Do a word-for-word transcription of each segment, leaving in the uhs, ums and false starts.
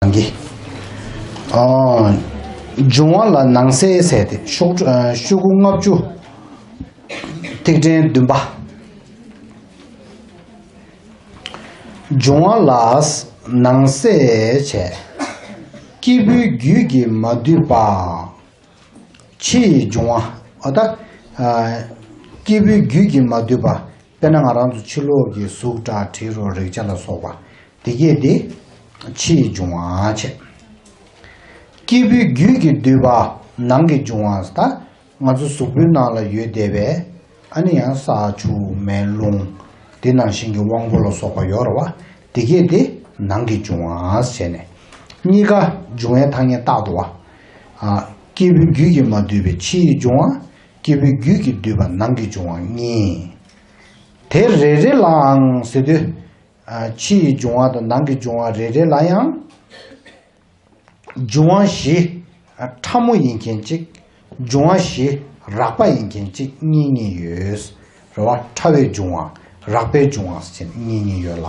གི། ཨ། འབྱུང་བ་ལ་ནང་གསེས་ཟེར་ཏེ་ཤོག་ཨ། ཤོག་གུ་ལྔ་བཅུ། ཐིག་ཕྲེང་བདུན་པ། འབྱུང་བ་ལ་ནང་གསེས་བྱས། སྐྱེས་བུའི་རྒྱུད་ཀྱིས་མ་བསྡུས་པ། ཕྱི་ཡི་འབྱུང་བ། འོ་ད། ཨ། སྐྱེས་བུའི་རྒྱུད་ཀྱིས་མ་བསྡུས་པ། དཔེར་ན་ང་རང་ཚོ་ཕྱི་ལོགས་ཀྱི་གཟུགས་སྒྲ་དྲི་རོ་རེག་བྱ་ལ་སོགས་པ། དེ་གས་དེ་ཕྱི་ཡི་འབྱུང་བ་བྱས། སྐྱེས་བུའི་རྒྱུད་ཀྱིས་བསྡུས་པ་ནང་གི་འབྱུང་བ། ད་ང་ཚོ་གཟུགས་པོའི་ནང་ལ་ཡོད་བསྡད་པའི། ཨ་ནི་ཡང་ས་ཆུ་མེ་རླུང་། དེ་ནང་བཞིན་གྱི་དབང་པོ་ལ་སོགས་པ་ཡོད་རེད་བ། དེ་གས་དེ་ནང་གི་འབྱུང་བ་བྱས་ནས། གཉིས་ཀ་འབྱུང་བའི་ཐ་སྙད་བཏགས་འདུག་བ། ཨ། སྐྱེས་བུའི་རྒྱུད་ཀྱིས་མ་བསྡུས་པའི་ཕྱི་ཡི་འབྱུང་བ། སྐྱེས་བུའི་རྒྱུད་ཀྱིས་བསྡུས་པ་ནང་གི་འབྱུང་བ་གཉིས། དེ་རེ་རེ་ལའང་ཟེར་དུས། ཨ། ཕྱི་ཡི་འབྱུང་བ་དང་ནང་གི་འབྱུང་བ་རེ་རེ་ལ་ཡང་། འབྱུང་བ་བཞི། ཨ། ཕྲ་མོ་ཡིན་མཁན་གཅིག་འབྱུང་བ་བཞི་རགས་པ་ཡིན་མཁན་གཅིག་གཉིས་གཉིས་ཡོད། རེད་བ། ཕྲ་བའི་འབྱུང་བ། རགས་པའི་འབྱུང་བ་ཟེར་གཉིས་གཉིས་ཡོད་ལ།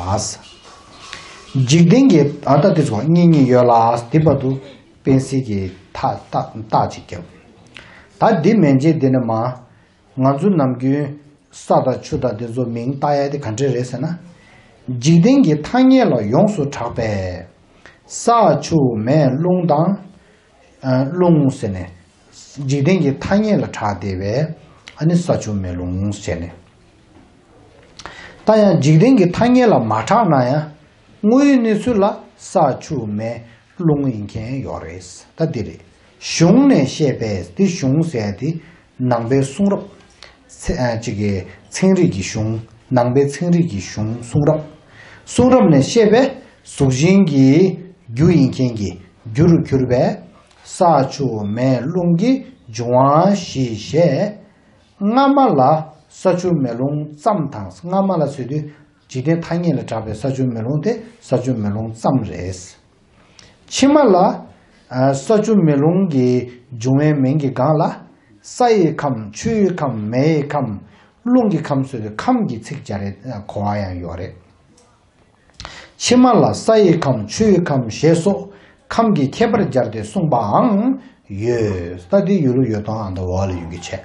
འཇིག་རྟེན་གྱི། ཨ། ད་དེ་ཚོ་གཉིས་གཉིས་ཡོད་ལ། དེ་བར་དུ་པེན་སི་གི་ཐག་ཐག་ཐག་ཅིག་བརྒྱབ། ད་འདི་མན་ཆད་འདི་ནས་མ། ང་ཚོ་ནམ་རྒྱུན་ས་དང་ཆུ་དང་དེ་ཚོ་མིང་བཏགས་ཡ་དེ་ག་འདྲ་རེད་ཟེར་ན། འཇིག་རྟེན་གྱི་ཐ་སྙད་ལ་ཡོངས་སུ་གྲགས་པའི་ས་ཆུ་མེ་རླུང་དང་། ཨ། རླུང་ཟེར་ནས། འཇིག་རྟེན་གྱི་ཐ་སྙད་ལ་གྲགས་བསྡད་པའི། ཨ་ནི་ས་ཆུ་མེ་རླུང་ཟེར་ནས། ད་ཡང་འཇིག་རྟེན་གྱི་ཐ་སྙད་ལ་མ་གྲགས་ན་ཡང་། དངོས་ཡོད་གནས་ཚུལ་ལ་ས་ཆུ་མེ་རླུང་ཡིན་མཁན་ཡོད་རེད། ད་འདི་རེད། གཞུང་ནས་བཤད་པའི། འདི་གཞུང་ཟེར་ཡ་དེ་ནང་པའི་གསུང་རབ། ཚེ། ཨ། ཅིག་གི་ཚན་རིག་གི་གཞུང་། ནང་པའི་ཚན་རིག་གི་གཞུང་གསུང་རབ། གསུང་རབ་ནས་བཤད་པའི་གཟུགས་ཅན་གྱི་རྒྱུ་ཡིན་མཁན་གྱི་རྒྱུ་རུ་གྱུར་པའི་ས་ཆུ་མེ་རླུང་གི་འབྱུང་བ་བཞི་ཞེས། སྔ་མ་ལ་ས་ཆུ་མེ་རླུང་ཙམ་དང་། སྔ་མ་ལ་ཟེར་དུས་འཇིག་རྟེན་ཐ་སྙད་ལ་གྲགས་པའི་ས་ཆུ་མེ་རླུང་དེ་ས་ཆུ་མེ་རླུང་ཙམ་རེད། ཕྱི་མ་ལ། ཨ། ས་ཆུ་མེ་རླུང་གི་འབྱུང་བའི་མིང་གི་སྒང་ལ། ས་ཡི་ཁམས། ཆུ་ཡི་ཁམས། མེ་ཡི་ཁམས། རླུང་གི་ཁམས་ཟེར་དུས་ཁམས་ཀྱི་ཚིག་སྦྱར་རེད། གོ་བ་ཡང་ཡོད་རེད། ཕྱི་མ་ལ་ས་ཡི་ཁམས། ཆུ་ཡི་ཁམས་ཞེས་སོགས་ཁམས་ཀྱི་ཁྱད་པར་སྦྱར་ཏེ་གསུངས་པའང་ཡོད། ད་འདི་ཡོད་ལུགས་ཡོད་སྟངས་ཨ་ད་འོག་ལ་ཡོང་གི་བྱས།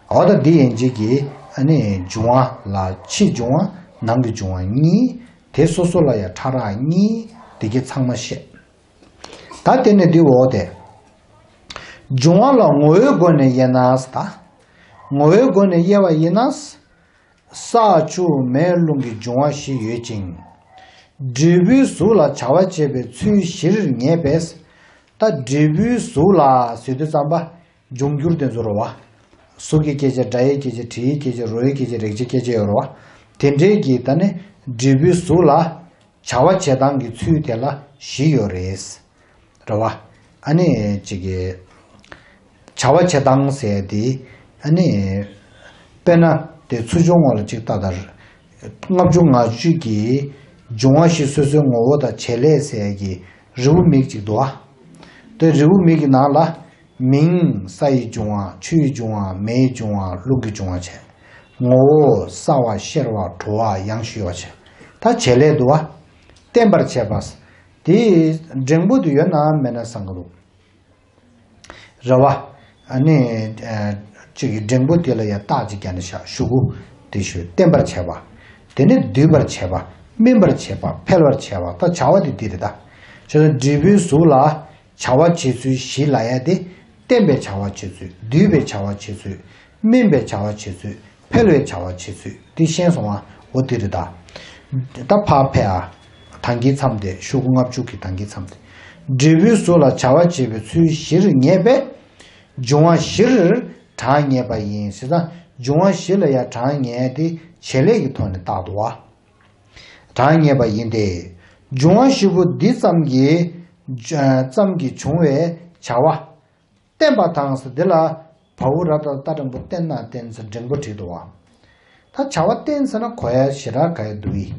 འོ་ད་འདི་ཡན་ཆད་ཀྱི་ཨ་ནི་འབྱུང་བ་ལ་ཕྱི་འབྱུང་བ་ནང་གི་འབྱུང་བ་གཉིས། དེ་སོ་སོ་ལ་ཡང་ཕྲ་རགས་གཉིས། དེ་གི་ཚང་མ་བཤད། ད་དེ་ནས་འདི་འོག་དེ། འབྱུང་བ་ལ་ངོ་བོའི་སྒོ་ནས་དབྱེ་ན། ད་ངོ་བོའི་སྒོ་ནས་དབྱེ་བ་ཡིན་ན། ས་ཆུ་མེ་རླུང་གི་འབྱུང་བ་བཞི་ཡོད་ཅིང་། འབྲས་བུའི་གཟུགས་ལ་བྱ་བ་བྱེད་པའི་ཚུལ་བཞིར་ངེས་པས། ད་འབྲས་བུའི་གཟུགས་ལ་ཟེར་དུས་ཙམ་པ། འབྱུང་འགྱུར་དེ་ཚོ་རེད་བ། གཟུགས་ཀྱི་སྐྱེ་མཆེད། སྒྲ་ཡི་སྐྱེ་མཆེད། དྲི་ཡི་སྐྱེ་མཆེད། རོ་ཡི་སྐྱེ་མཆེད། རེག་བྱའི་སྐྱེ་མཆེད་ཡོད་རེད་བ། དེ་འདྲའི་གི་ད་ནི་འབྲས་བུའི་གཟུགས་ལ་བྱ་བ་བྱེད་སྟངས་ཀྱི་ཚུལ་དེ་ལ་བཞི་ཡོད་རེད། རེད་བ། ཨ་ནི་ཅིག་གི་བྱ་བ་བྱེད་སྟངས་ཟེར་དེ། ཨ་ནི་དཔེར་ན་དེ་ཚུལ་སྦྱོར་ངོ་ལ་ཅིག་ལྟ་དང་། ལྔ་བཅུ་ང་བཅུ་གི་འབྱུང་བ་བཞི་སོ་སོའི་ངོ་བོ་དང་བྱེད་ལས་ཟེར་གྱི་རེའུ་མིག་ཅིག་འདུག་བ། དེ་རེའུ་མིག་གི་ནང་ལ། མིང་། ས་ཡི་འབྱུང་བ། ཆུ་ཡི་འབྱུང་བ། མེ་ཡི་འབྱུང་བ། རླུང་གི་འབྱུང་བ་བྱས། ངོ་བོ། སྲ་བ་གཤེར་བ་དྲོ་བ་ཡང་ཞུ་བ་བྱས། ད་བྱེད་ལས་འདུག་བ། བརྟན་པར་བྱེད་པ། དེ་འགྲེང་བུ་དེ་ཡོད་ན་མེད་ན་བསམ་གི་འདུག་རེད་བ། ཨ་ནི་ཨ་ཅིག་གི་འགྲེང་བུ་དེ་ལ་ཡང་རྟགས་ཅིག་བརྒྱབ་ནས་བཞག་ཤོག་གུ་དེ་ཞུ། བརྟན་པར་བྱེད་པ། དེ་ནས་སྡུད་པར་བྱེད་པ། སྨིན་པར་བྱེད་པ། འཕེལ་བར་བྱེད་པ། ད་བྱ་བ་དེ་འདི་རེད་ད། བྱས་ཙང་འབྲས་བུའི་གཟུགས་ལ་བྱ་བ་བྱེད་ཚུལ་བཞི་ལབ་ཡ་དེ། བརྟན་པའི་བྱ་བ་བྱེད་ཚུལ། སྡུད་པའི་བྱ་བ་བྱེད་ཚུལ། སྨིན་པའི་བྱ་བ་བྱེད་ཚུལ། འཕེལ་བའི་བྱ་བ་བྱེད་ཚུལ་དེ་ཤེས་སོང་ང་། འོ་དེ་རེད་ད། ད་ཕར་ཕེབས་ཨ། ད་གིན་མཚམས་དེ། ཤོག་གུ་ལྔ་བཅུ་གི་ད་གིན་མཚམས་དེ། འབྲས་བུའི་གཟུགས་ལ་བྱ་བ་བྱེད་པའི་ཚུལ་བཞིར་ངེས་པས། འབྱུང་བ་བཞིར་གྲངས་ངེས་པ་ཡིན་ཟེར་ཙང་། འབྱུང་བ་བཞི་ལ་ཡང་གྲངས་ངེས་ཏེ་བྱེད་ལས་ཀྱི་ཐོག་ནས་བཏགས་འདུག་བ། གྲངས་ངེས་པ་ཡིན་ཏེ། འབྱུང་བ་བཞི་པོ་འདི་ཙམ་གྱིས། ཙམ་གྱིས་འབྱུང་བའི་བྱ་བ། བརྟན་པ་དང་ཟེར་འདི་ལ། བ་འོག་ར་བཏགས་རྟ་འགྲེང་བུ་བརྟན་ན་བརྟན་ཟེར་འགྲེང་བུ་བྲིས་འདུག་བ། ད་བྱ་བ་བརྟན་ཟེར་ན་གོ་ཡ་ཞེ་དྲག་ག་ཡ་འདུག་ཡིན།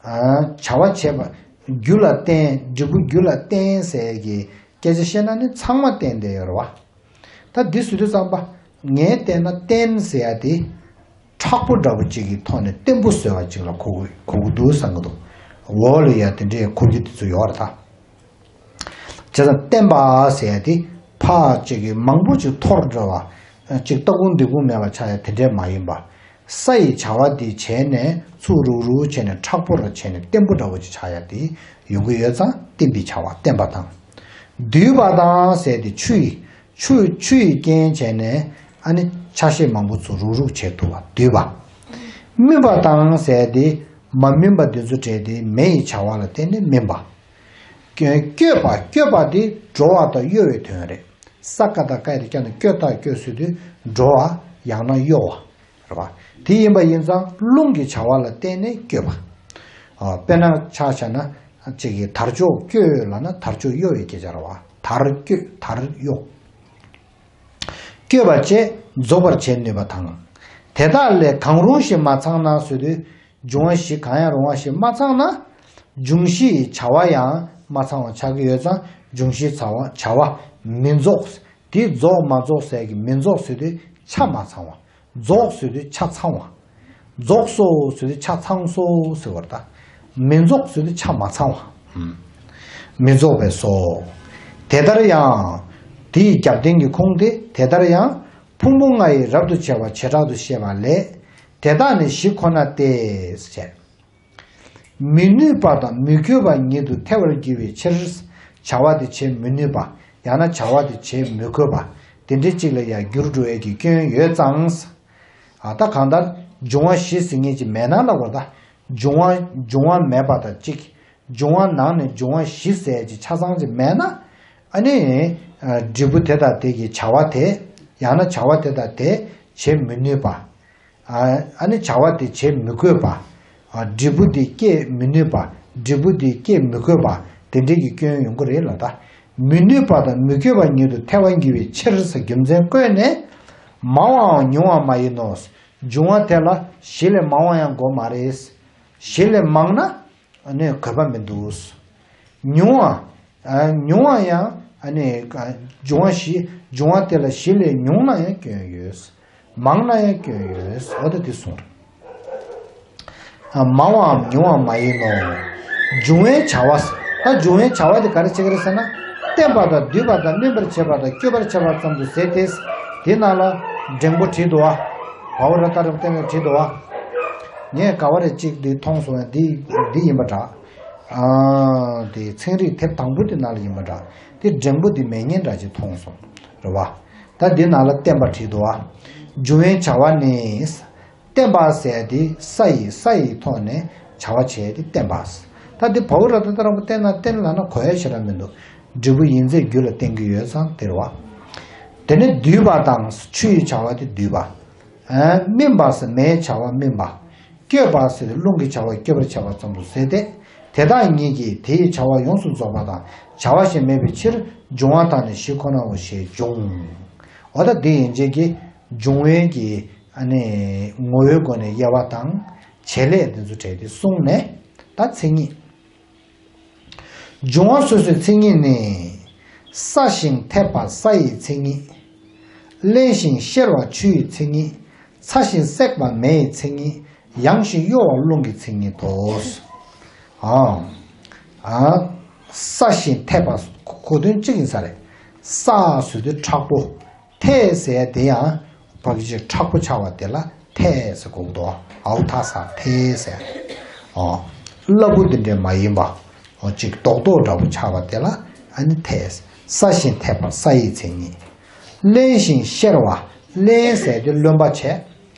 ཨ། བྱ་བ་བྱེད་པ། རྒྱུ་ལ་བརྟེན། འབྲས་བུ་རྒྱུ་ལ་བརྟེན་ཟེར་གྱི་སྐད་ཆ་བཤད་ན་ནི་ཚང་མ་བརྟེན་བསྡད་ཡོད་རེད་བ། ད་འདི་ཟེར་དུས་ཙམ་པ། ངས་བལྟས་ན་བརྟན་ཟེར་ཡ་དེ། མཁྲེགས་པོ་འདྲ་པོ་ཅིག་གི་ཐོག་ནས་བརྟན་པོ་བཟོ་བ་ཅིག་ལ་གོ་གི་གོ་གི་འདུག་བསམ་གི་འདུག་འོག་ལ་ཡ་དེ་འདྲའི་འཁོར་གྱི་དེ་ཚོ་ཡོད་རེད་ད། བྱས་ཙང་བརྟན་པ་ཟེར་ཡ་དེ་ཕར་ཅིག་གི་མང་པོ་ཅིག་འཐོར་འགྲོ་བ། ཅིག་སྟ་གུང་ལྡེ་གུང་མེད་པ་ཆགས་ཡ་དེ་འདྲས་མ་ཡིན་པ། ས་ཡི་བྱ་བ་འདི་བྱས་ནས་ཚུར་རུག་རུག་བྱས་ནས་མཁྲེགས་པོ་རུ་བྱས་ནས་བརྟན་པོ་འདྲ་བོ་ཅིག་ཆགས་ཡ་དེ་ཡོང་གི་ཡོད་ཙང་བརྟན་པའི་བྱ་བ་བརྟན་པ་དང་། སྡུད་པ་དང་ཟེར་དེ་ཆུ་ཡི་ཆུ་ཆུ་ཡི་རྐྱེན་བྱས་ནས་ཨ་ནི་ཆ་ཤས་མང་པོ་ཚུར་རུག་རུག་བྱེད་ཐུབ་པ་སྡུད་པ། སྨིན་པ་དང་ཟེར་དེ་མ་སྨིན་པ་འདི་ཚོ་བྲལ་ཏེ་མེ་ཡི་བྱ་བ་ལ་བརྟེན་ནས་སྨིན་པ། བསྐྱོད་པ། བསྐྱོད་པ་འདི་འགྲོ་བ་དང་གཡོ་བའི་དོན་རེད། ས་ཀ་དང་ཀ་ཡ་དེ་བསྐྱར་ནས་བསྐྱོད་ད་བསྐྱོད་ཟེར་དུས་འགྲོ་བ་ཡང་ན་གཡོ་བ་རེད་བ། དེ་ཡིན་པ་ཡིན་ཙང་རླུང་གི་བྱ་བ་ལ་བརྟེན་ནས་བསྐྱོད་པ། ཨ། དཔེར་ན་ཆ་བཞག་ན་ཅིག་གིས་དར་ལྕོག་བསྐྱོད་ལབ་ན་དར་ལྕོག་གཡོ་བའི་སྐད་ཆ་རེད་བ། དར་བསྐྱོད་དར་གཡོ། བསྐྱོད་པ་བཅས་རྫོགས་པར་བྱེད་ནུས་པ་དང་། དེ་དག་ལས་གང་རུང་ཞིག་མ་ཚང་ན་ཟེར་དུས། འབྱུང་བ་བཞི་གང་ཡང་རུང་བ་ཞིག་མ་ཚང་ན། འབྱུང་བཞི་ཡི་བྱ་བ་ཡང་མ་ཚང་བ་ཆགས་ཀྱི་ཡོད་ཙང་འབྱུང་བཞིའི་བྱ་བ་བྱ་བ་མི་རྫོགས། དེ་རྫོགས་མ་རྫོགས་ཟེར་གྱི་མི་རྫོགས་ཟེར་དུས་ཆ་མ་ཚང་བ། རྫོགས་ཟེར་དུས་ཆ་ཚང་བ། རྫོགས་སོ་ཟེར་དུས་ཆ་ཚང་སོ་ཟེར་བར་ད། མི་རྫོགས་ཟེར་དུས་ཆ་མ་ཚང་བ། མི་རྫོགས་པས་སོ། དེ་ལྟར་ཡང་། དེ་ཡི་རྒྱབ་རྟེན་གྱི་ཁུངས་ཏེ་དེ་ལྟར་ཡང་། ཕུང་པོ་ལྔ་ཡི་རབ་ཏུ་ཕྱེ་བ་བྱེ་བྲག་ཏུ་བཤད་པ་ལས། དེ་དག་ནི་བཞི་ཁོ་ན་སྟེ། ཞེས། མི་ནུས་པ་དང་མི་དགོས་པ་ཉིད་དུ་ཐལ་བར་འགྱུར་བའི་ཕྱིར། བྱ་བ་དེ་བྱེད་མི་ནུས་པ། ཡང་ན་བྱ་བ་དེ་བྱེད་མི་དགོས་པ། དེ་འདྲའི་གཅིག་ལ་ཡང་འགྱུར་འགྲོ་ཡས་ཀྱི་སྐྱོན་ཡོད་ཙང་། ཨ། ད་གང་ལྟར་འབྱུང་བ་བཞི་ཟེར་མཁན་ཅིག་མེད་ན་ལབ་པ་ད། འབྱུང་བ་འབྱུང་བ་མེད་པ་དང་གཅིག་འབྱུང་བ་ནང་ནས་འབྱུང་བ་བཞི་ཟེར་ཡས་ཀྱི་ཆ་ཚང་ཅིག་མེད་ན། ཨ་ནི། ཨ། འབྲས་བུ་དེ་དང་དེ་གི་བྱ་བ་དེ། ཡང་ན་བྱ་བ་དེ་དང་དེ་བྱེད་མི་ནུས་པ། ཨ། ཨ་ནི་བྱ་བ་དེ་བྱེད་མི་དགོས་པ། ཨ། འབྲས་བུ་དེ་སྐྱེད་མི་ནུས་པ། འབྲས་བུ་དེ་སྐྱེད་མི་དགོས་པ། དེ་འདྲའི་གི་སྐྱོན་ཡོང་གི་རེད་ལ་ད། མི་ནུས་པ་དང་མི་དགོས་པ་ཉིད་དུ་ཐལ་བར་འགྱུར་བའི་ཕྱིར་ཟེར་རྒྱུ་མཚན་བཀོད་ནས། མང་བའམ་ཉུང་བ་མ་ཡིན་ནོ། འབྱུང་བ་དེ་ལ་བཞི་ལས་མང་བ་ཡང་དགོས་མ་རེད། བཞི་ལས་མང་ན། ཨ་ནི་དགོས་པ་མི་འདུག་ཉུང་བ། ཨ། ཉུང་བ་ཡང་། ཨ་ནི། ཨ། འབྱུང་བ་བཞི། འབྱུང་བ་དེ་ལ་བཞི་ལས་ཉུང་ན་ཡང་སྐྱོན་ཡོད། མང་ན་ཡང་སྐྱོན་ཡོད། འོ་ད་དེ་གསུངས་རེད། ཨ། མང་བའམ་ཉུང་བ་མ་ཡིན་ནོ། འབྱུང་བའི་བྱ་བ། ད་འབྱུང་བའི་བྱ་བ་དེ་ག་རེ་བྱེད་ཀྱི་རེད་ཟེར་ན། བརྟན་པ་དང་སྡུད་པ་དང་སྨིན་པར་བྱེད་པ་དང་བསྐྱོད་པར་བྱེད་པ་ཙམ་དུ་ཟད་དེ། དེ་ནང་ལ་འགྲེང་བུ་བྲིས་འདུག་བ། བྷ་བ་ར་ཏ་ར་བཏོན་ནས་བྲིས་འདུག་བ། ངས་ག་བ་རེ་གཅིག་འདི་མཐོང་སོང་བས་འདི་འདི་ཡིན་པ་འདྲ། ཨ། དེ་ཚན་རིག་དེབ་དང་པོ་དེ་ནང་ལ་ཡིན་པ་འདྲ། དེ་འགྲེང་བུ་དེ་མེད་མཁན་འདྲ་ཅིག་མཐོང་སོང་། རེད་བ། ད་འདི་ནང་ལ་བརྟན་པ་བྲིས་འདུག་བ། འབྱུང་བའི་བྱ་བ་ནི། བརྟན་པ་ཟེར་དེ་ས་ཡི་ས་ཡི་ཐོག་ནས་བྱ་བ་བྱས་ཏེ་བརྟན་པ། ད་འདི་བྷ་བ་ར་ཏ་ཏ་ར་བོ་བརྟན་ན་བརྟན་ལབ་ན་གོ་ཡ་ཞེ་དྲག་མི་འདུག་འབྲས་བུ་ཡིན་ཚད་རྒྱུ་ལ་བརྟེན་གྱི་ཡོད་ཙང་དེ་རེད་བ། དེ་ནས་སྡུད་པ་དང་ཆུ་ཡི་བྱ་བ་དེ་སྡུད་པ། ཨ། སྨིན་པ་ཟེར་མེའི་བྱ་བ་སྨིན་པ། བསྐྱོད་པ་ཟེར་རླུང་གི་བྱ་བ་བསྐྱོད་པར་བྱེད་པ་ཙམ་དུ་ཟད་དེ། དེ་དག་ཉིད་ཀྱིས་དེ་ཡི་བྱ་བ་ཡོངས་སུ་རྫོགས་པ་དང་བྱ་བ་ཞིག་མེད་པའི་ཕྱིར་འབྱུང་བ་དག་ནི་བཞི་ཁོ་ནའོ་ཞེས་འབྱུང་། འོ་ད་འདི་ཡན་ཆད་ཀྱི་འབྱུང་བའི་གི། ཨ་ནི། ངོ་བོའི་སྒོ་ནས་དབྱེ་བ་དང་། བྱེད་ལས་དེ་ཚོ་བྲལ་ཏེ་གསུངས་ནས། ད་མཚན་ཉིད། འབྱུང་བ་སོ་སོའི་མཚན་ཉིད་ནི། སྲ་ཞིང་འཐེབ་པ་ས་ཡི་མཚན་ཉིད། བརླན་ཞིང་གཤེར་བ་ཆུ་ཡི་མཚན་ཉིད། ཚ་ཞིང་སྲེག་པ་མེ་ཡི་མཚན་ཉིད། ཡང་ཞིང་གཡོ་བ་རླུང་གི་མཚན་ཉིད་དོ། ཨ། ཨ། སྲ་ཞིང་འཐེབ་པ་གོ་དོན་གཅིག་ཡིན་ས་རེད། སྲ་ཟེར་དུས་མཁྲེགས་པོ། འཐེབ་ཟེར་དེ་ཡང་ཕ་གི་ཅིག་མཁྲེགས་པོ་ཆགས་པ་དེ་ལ་འཐེབ་ཟེར་གོ་གི་འདུག་ཨའུ་ཐ་ས་འཐེབ་ཟེར། ཨོ། སླ་པོ་དེ་འདྲས་མ་ཡིན་པ། ཨོ། ཅིག་རྡོག་རྡོག་འདྲ་པོ་ཆགས་པ་དེ་ལ་ཨ་ནི་འཐེབ། སྲ་ཞིང་འཐེབ་པ་ས་ཡི་མཚན་ཉིད། བརླན་ཞིང་གཤེར་བ། བརླན་ཟེར་དེ་རློན་པ་བྱས།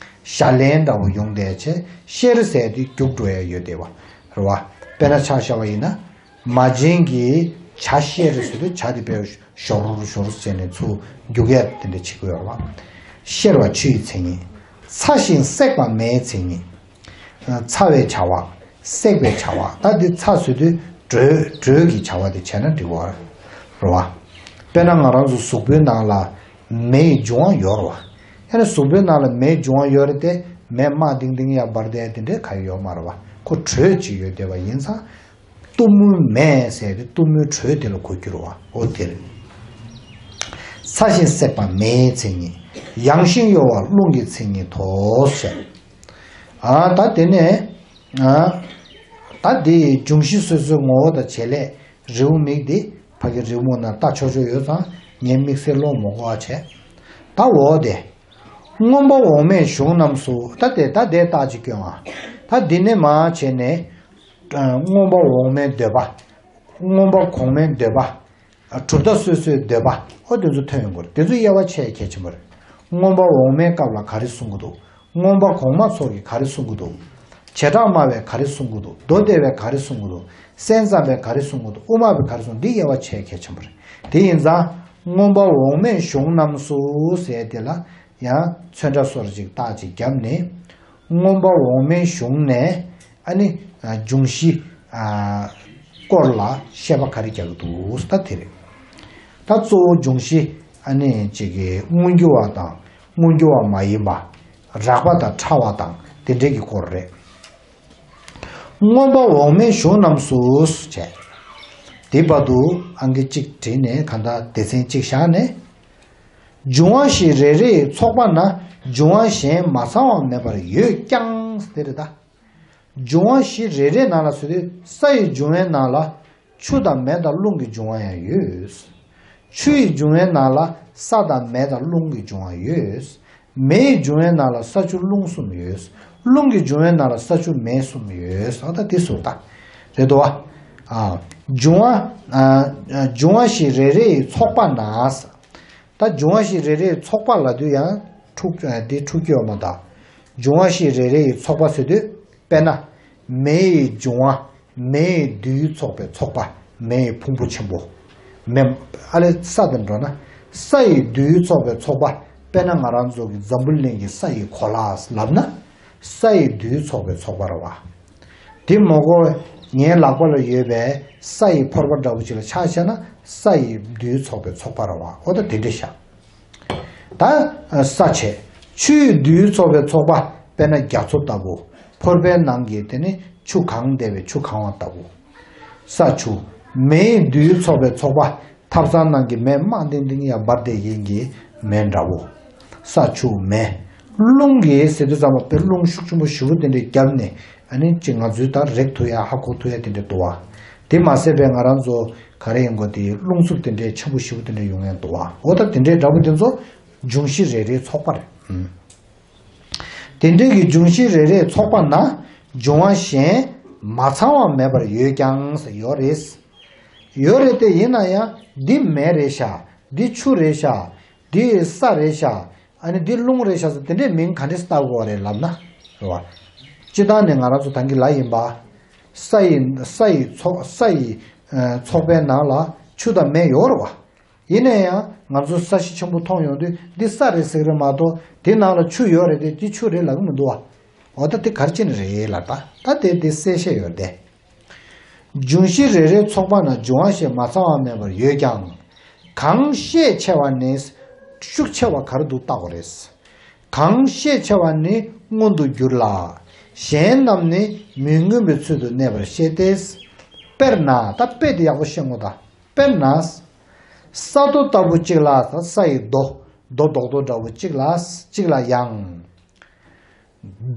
ཞ་ལན་འདྲ་པོ་ཡོང་བསྡད་བྱས། གཤེར་ཟེར་དེ་རྒྱུག་འགྲོ་ཡ་ཡོད་བསྡད་པ་རེད་བ། དཔེར་ན་ཆ་བཞག་པ་ཡིན་ན། མ་བྱན་གྱི་བྱ་གཤེར་ཟེར་དུས་བྱ་དེ་དཔེ་ཞོར་ཞོར་བྱས་ནས་ཚུར་རྒྱུག་ཡ་དེ་འདྲ་བྱེད་ཀྱི་ཡོད་རེད་བ། གཤེར་བ་ཆུ་ཡི་མཚན་ཉིད། ཚ་ཞིང་སྲེག་པ་མེའི་མཚན་ཉིད། ཚ་བའི་བྱ་བ། སྲེག་པའི་བྱ་བ། ད་འདི་ཚ་ཟེར་དུས་དྲོད་དྲོད་ཀྱི་བྱ་བ་དེ་བྱས་ན་འགྲིག་གི་རེད་བ། དཔེར་ན་ང་རང་ཚོ་གཟུགས་པོའི་ནང་ལ་མེ་ཡི་འབྱུང་བ་ཡོད་རེད་བ། ཡང་ན་གཟུགས་པོའི་ནང་ལ་མེའི་འབྱུང་བ་ཡོད་རེད་དེ། མེ་དམར་ཏིང་ཏིང་ཡར་འབར་བསྡད་དེ་འདྲའི་ག་ཡོད་མ་རེད་བ། ཁོ་དྲོད་ཅིག་ཡོད་བསྡད་པ་ཡིན་ཙང་། གཏུམ་མོའི་མེ་ཟེར་དེ་གཏུམ་མོའི་དྲོད་དེ་ལ་གོ་རྒྱུ་རེད་བ། འོ་དེ་རེད། ཚ་ཞིང་སྲེག་པ་མེའི་མཚན་ཉིད། ཡང་ཞིང་གཡོ་བ་རླུང་གི་མཚན་ཉིད་དོ་ཞེས། ཨ། ད་དེ་ནས། ཨ། ད་དེ་འབྱུང་བཞི་སོ་སོའི་ངོ་བོ་དང་བྱེད་ལས་རེའུ་མིག་དེ་ ཕ་གི་རི་མོ་ན་ལྟ་ཆོག་ཆོག་ཡོད་ཙང་ངའི་དམིགས་བསལ་ཀློག་མ་དགོས་པ་བྱས། ད་འོ་དེ། མངོན་པ་འོག་མའི་གཞུང་རྣམས་སུ། ད་དེ་ད་དེ་རྟགས་ཅིག་སྐྱོན་ཨ། ད་འདི་ནས་མར་བྱས་ནས། མངོན་པ་འོག་མའི་འདོད་པ། མངོན་པ་གོང་མའི་འདོད་པ། གྲུབ་མཐའ་སོ་སོའི་འདོད་པ། ཨོ་དེ་ཚོ་ཐོན་ཡོང་གི་རེད། དེ་ཚོ་དབྱེ་བ་ཕྱེ་གལ་ཆེན་པོ་རེད། མངོན་པ་འོག་མའི་སྐབས་ལ་ག་རེ་གསུང་གི་འདུག་མངོན་པ་གོང་མ་ཚོ་གིས་ག་རེ་གསུང་གི་འདུག་བྱེ་བྲག་སྨྲ་བས་ག་རེ་གསུང་གི་འདུག་མདོ་སྡེ་བས་ག་རེ་གསུང་གི་འདུག་གསན་བསམ་པས་ག་རེ་གསུང་གི་འདུག་དབུ་མ་པས་ག་རེ་གསུང་འདི་དབྱེ་བ་ཕྱེ་གལ་ཆེན་པོ་རེད། དེ་ཡིན་ཙང་མངོན་པ་འོག་མའི་གཞུང་རྣམས་སུ་ཟེར་དེ་ལ་ཡང་ཚོན་ཁྲ་སོར་ཅིག་རྟགས་ཅིག་བརྒྱབ་ནས། མངོན་པ་འོག་མའི་གཞུང་ནས་ཨ་ནི་འབྱུང་བཞི་སྐོར་ལ་བཤད་པ་ག་རེ་རྒྱག་གི་འདུག་ད་དེ་རེད། ད་གཙོ་བོ་འབྱུང་བཞི་ཨ་ནི་ཅིག་གི་མངོན་གྱུར་བ་དང་མངོན་གྱུར་བ་མ་ཡིན་པ། རགས་པ་དང་ཕྲ་བ་དང་དེ་འདྲའི་གི་སྐོར་རེད། མངོན་པ་འོག་མའི་གཞུང་རྣམས་སུ་བྱས། དེ་བར་དུ་ཨང་ཀི་གཅིག་བྲིས་ནས་གང་ལྟར་སྡེ་ཚན་གཅིག་བཞག་ནས། འབྱུང་བ་བཞི་རེ་རེའི་ཚོགས་པ་ན། འབྱུང་བ་གཞན་མ་ཚང་བ་མེད་པར་ཡོད་ཀྱང་། དེ་རེད་ད། འབྱུང་བ་བཞི་རེ་རེའི་ནང་ལ་ཟེར་དུས་ས་ཡི་འབྱུང་བའི་ནང་ལ་ཆུ་དང་མེ་དང་རླུང་གི་འབྱུང་བ་ཡང་ཡོད། ཆུ་ཡི་འབྱུང་བའི་ནང་ལ་ས་དང་མེ་དང་རླུང་གི་འབྱུང་བ་ཡོད། མེ་ཡི་འབྱུང་བའི་ནང་ལ་ས་ཆུ་རླུང་གསུམ་ཡོད། རླུང་གི་འབྱུང་བའི་ནང་ལ་ས་ཆུ་མེ་གསུམ་ཡོད། ཨ་ད་དེ་ཟུར་ད། རེད་དོ། ཨ། འབྱུང་བ། ཨ། འབྱུང་བ་བཞི་རེ་རེའི་ཚོགས་པ་ན། ད་འབྱུང་བ་བཞི་རེ་རེའི་ཚོགས་པ་ལབ་དུས་ཡང་འཁྲུག་འདི་འཁྲུག་རྒྱུ་ཡོད་མ་ད། འབྱུང་བ་བཞི་རེ་རེའི་ཚོགས་པ་ཟེར་དུས་དཔེར་ན། མེ་ཡི་འབྱུང་བ། མེ་ཡི་རྡུལ་ཚོགས་པའི་ཚོགས་པ། མེ་ཡི་ཕུང་པོ་ཆེན་པོ། མེ། ཨ་ལས་ས་དེ་འགྲོ་ན། ས་ཡི་རྡུལ་ཚོགས་པའི་ཚོགས་པ། དཔེར་ན་ང་རང་ཚོ་གི་འཛམ་བུ་གླིང་གི་ས་ཡི་གོ་ལ་ལབ་ན། ས་ཡི་རྡུལ་ཚོགས་པའི་ཚོགས་པ་རེད་བ། དེ་མ་གོ། ངའི་ལག་པ་ལ་ཡོད་པའི་ས་ཡི་ཕོར་པ་འདྲ་པོ་ཅིག་ལ་ཆ་བཞག་ན་ས་ཡི་རྡུལ་ཚོགས་པའི་ཚོགས་པ་རེད་བ། འོ་ད་དེ་འདྲ་བཞག་ད་ས་བྱས། ཆུ་ཡི་རྡུལ་ཚོགས་པའི་ཚོགས་པ། དཔེར་ན་རྒྱ་མཚོ་ལྟ་བུ། ཕོར་པའི་ནང་གི་དེ་ནི་ཆུ་གང་བསྡད་པའི་ཆུ་གང་བ་ལྟ་བུ། ས་ཆུ། མེའི་རྡུལ་ཚོགས་པའི་ཚོགས་པ། ཐབ་ཚང་ནང་གི་མེ་དམར་ཏིང་ཏིང་ཡར་འབར་བསྡད་ཡིན་གྱི་མེ་འདྲ་བོ། ས་ཆུ་མེ། རླུང་གིས་ཟེར་དུས་ཙམ་པ་དཔེ་རླུང་ཤུགས་ཆེན་པོ་ཞེ་པོ་དེ་འདྲས་བརྒྱབ་ནས་ཨ་ནི་ཅིག་ང་ཚོའི་ད་རེག་ཐུབ་ཡ་ཧ་གོ་ཐུབ་ཡ་དེ་འདྲས་འདུག་བ། དེ་མ་ཟད་པའི་ང་རང་ཚོ་ག་རེ་ཡིན་གོ་དེ་རླུང་འཚུབ་དེ་འདྲས་ཆེན་པོ་ཞེ་པོ་དེ་འདྲས་ཡོང་ཡ་འདུག་བ། འོ་ད་དེ་འདྲས་འདྲ་པོ་དེ་ཚོ་འབྱུང་བཞི་རེ་རེའི་ཚོགས་པ་རེད། དེ་འདྲའི་གི་འབྱུང་བཞི་རེ་རེའི་ཚོགས་པ་ན། འབྱུང་བ་གཞན་མ་ཚང་བ་མེད་པར་ཡོད་ཀྱང་ཟེར་ཡོད་རེད། ཡོད་རེད་དེ་ཡིན་ན་ཡང་འདི་མེ་རེད་ཤག་འདི་ཆུ་རེད་ཤག་འདི་ས་རེད་ཤག་ཨ་ནི་འདི་རླུང་རེད་ཤག་ཟེར་དེ་འདྲའི་མིང་ག་འདྲས་བཏགས་དགོས་རེད་ལབ་ན། རེད་བ། སྤྱི་བཏང་ནས་ང་རང་ཚོ་ད་གིན་ལབ་ཡིན་པ། ས་ཡི་ས་ཡི་ཚོགས་ས་ཡི་ཚོགས་པའི་ནང་ལ་ཆུ་དང་མེ་ཡོད་རེད་བ། ཡིན་ན་ཡང་ང་ཚོ་ས་གཞི་ཆེན་པོ་མཐོང་ཡོང་དུས་འདི་ས་རེད་ཟེར་གི་རེད་མ་གཏོགས་དེ་ནང་ལ་ཆུ་ཡོད་རེད་དེ་འདི་ཆུ་རེད་ལབ་གི་མི་འདུག་བ། འོ་ད་དེ་ག་རེ་བྱས་ནས་རེད་ལབ་ད་ད་དེ་དེ་གསལ་བཤད་ཡོད་དེ། འབྱུང་བཞི་རེ་རེའི་ཚོགས་པ་ན་འབྱུང་བ་ཞེས་མ་ཚང་བ་མེད་པར་ཡོད་ཀྱང་། གང་ཤས་ཆེ་བ་ནི། ཤུགས་ཆེ་བ་ག་རེ་འདུག་བལྟ་དགོས་རེད། གང་ཤས་ཆེ་བ་ནི་མངོན་དུ་འགྱུར་ལ། གཞན་རྣམས་ནི་མི་མངོན་པའི་ཚུལ་དུ་གནས་པར་བཤད་དེ། དཔེར་ན་ད་དཔེ་དེ་ཡག་པོ་ཤེས་དགོས་ད། དཔེར་ན། ས་རྡོ་ལྟ་བུ་གཅིག་ལ་ས་ཡི་རྡོ། རྡོ་རྡོག་རྡོག་འདྲ་བོ་གཅིག་ལ་གཅིག་ལ་ཡང་།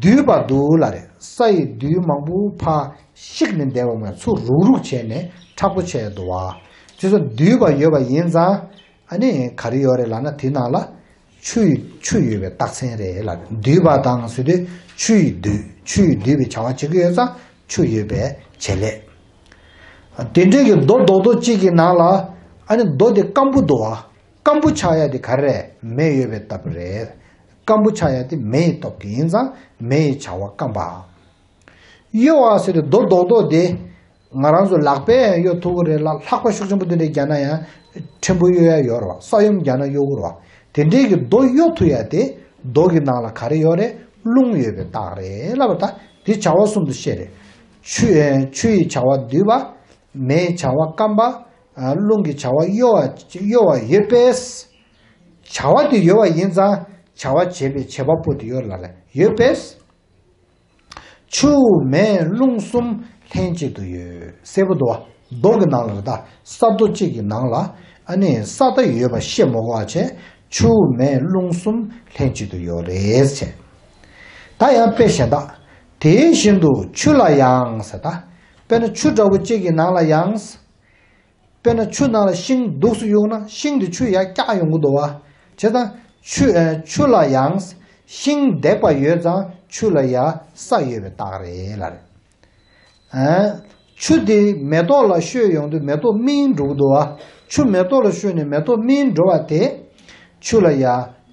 འདུས་པ་འདུག་ལ་རེད། ས་ཡི་རྡུལ་མང་པོ་ཕར་བཤིག་ནས་བསྡད་པ་མ་ཚུར་རུག་རུག་བྱས་ནས་མཁྲེགས་པོ་བྱས་འདུག་བ། དེ་ཚོ་འདུས་པ་ཡོད་པ་ཡིན་ཙང་ཨ་ནི་ག་རེ་ཡོད་རེད་ལབ་ན་དེ་ནང་ལ་ཆུ་ཡི་ཆུ་ཡོད་པའི་རྟགས་མཚན་རེད་ལབ། འདུས་པ་དང་ཟེར་དུས་ཆུ་ཡི་འདུས་ཆུ་ཡི་འདུས་པའི་བྱ་བ་བྱེད་ཀྱི་ཡོད་ཙང་ཆུ་ཡོད་པའི་བྱེད་ལས། དེ་འདྲའི་གི་རྡོ་རྡོག་རྡོག་གཅིག་གི་ནང་ལ་ཨ་ནི་རྡོ་དེ་སྐམ་པོ་འདུག་བ། སྐམ་པོ་ཆགས་ཡ་དེ་ག་རེ་རེད། མེ་ཡོད་པའི་སྟབས་རེད། སྐམ་པོ་ཆགས་ཡ་དེ་མེ་ཡི་སྟོབས་ཀྱིས་ཡིན་ཙང་མེ་ཡི་བྱ་བ་སྐམ་པ། གཡོ་བ་ཟེར་དུས་རྡོ་རྡོག་རྡོག་དེ་ང་རང་ཚོ་ལག་པས་ཡང་གཡོ་ཐུབ་ཀྱི་རེད་ལ་ལྷགས་པ་ཤུགས་ཆེན་པོ་དེ་འདྲས་རྒྱག་ན་ཡང་ཕྲན་བུ་གཡོ་ཡ་ཡོད་རེད་བ། ས་ཡོམ་རྒྱག་ན་གཡོ་གི་རེད་བ། དེ་འདྲའི་གི་རྡོ་གཡོ་ཐུབ་ཡ་དེ་རྡོ་གི་ནང་ལ་ག་རེ་ཡོད་རེད། རླུང་ཡོད་པའི་རྟགས་རེད་ལབ་པ་ད་དེ་བྱ་བ་གསུམ་དུ་བཤད་རེད། ཆུ་ཆུ་ཡི་བྱ་བ་འདུས་པ། མེ་ཡི་བྱ་བ་སྐམ་པ། རླུང་གི་བྱ་བ་གཡོ་བ་གཡོ་བ་ཡོད་པས། བྱ་བ་དེ་ཡོད་པ་ཡིན་ཙང་བྱ་བ་བྱེད་པའི་བྱེད་པ་པོ་དེ་ཡོད་ལ་ལ་ཡོད་པས། ཆུ་མེ་རླུང་གསུམ་ལྷན་ཅིག་ཏུ་ཡོད། གསལ་པོ་འདུག་བ། རྡོ་གི་ནང་ལ་རེད་ད། ས་རྡོ་གཅིག་གི་ནང་ལ་ཨ་ནི་ས་ད་ཡོད་པ་ཤེས་མ་དགོས་པ་བྱས་ཆུ་མེ་རླུང་གསུམ་ལྷན་ཅིག་ཏུ་ཡོད་རེད་བྱས། ད་ཡང་དཔེ་གཞན་དག་དེ་བཞིན་དུ་ཆུ་ལ་ཡང་ཟེར་ད། དཔེར་ན་ཆུ་འདྲ་བོ་གཅིག་གི་ནང་ལ་ཡང་། དཔེར་ན་ཆུ་ནང་ལ་ཤིང་འདུག་སེ་གཡུགས་ན་ཤིང་དེ་ཆུ་ཡར་བཀྱག་ཡོང་གི་འདུག་བ། བྱས་ཙང་ཆུ་ཨ་ཆུ་ལ་ཡང་ཤིང་འདེགས་པ་ཡོད་ཙང་ཆུ་ལ་ཡང་ས་ཡོད་པའི་རྟགས་རེད་ལབ་རེད། ཨ། ཆུ་དེ་མེ་ཏོག་ལ་བཤོས་ཡོང་དུས་མེ་ཏོག་སྨིན་འགྲོ་གི་འདུག་བ། ཆུ་མེ་ཏོག་ལ་བཤོས་ནས་མེ་ཏོག་སྨིན་འགྲོ་བ་དེ། ཆུ་ལ་ཡ་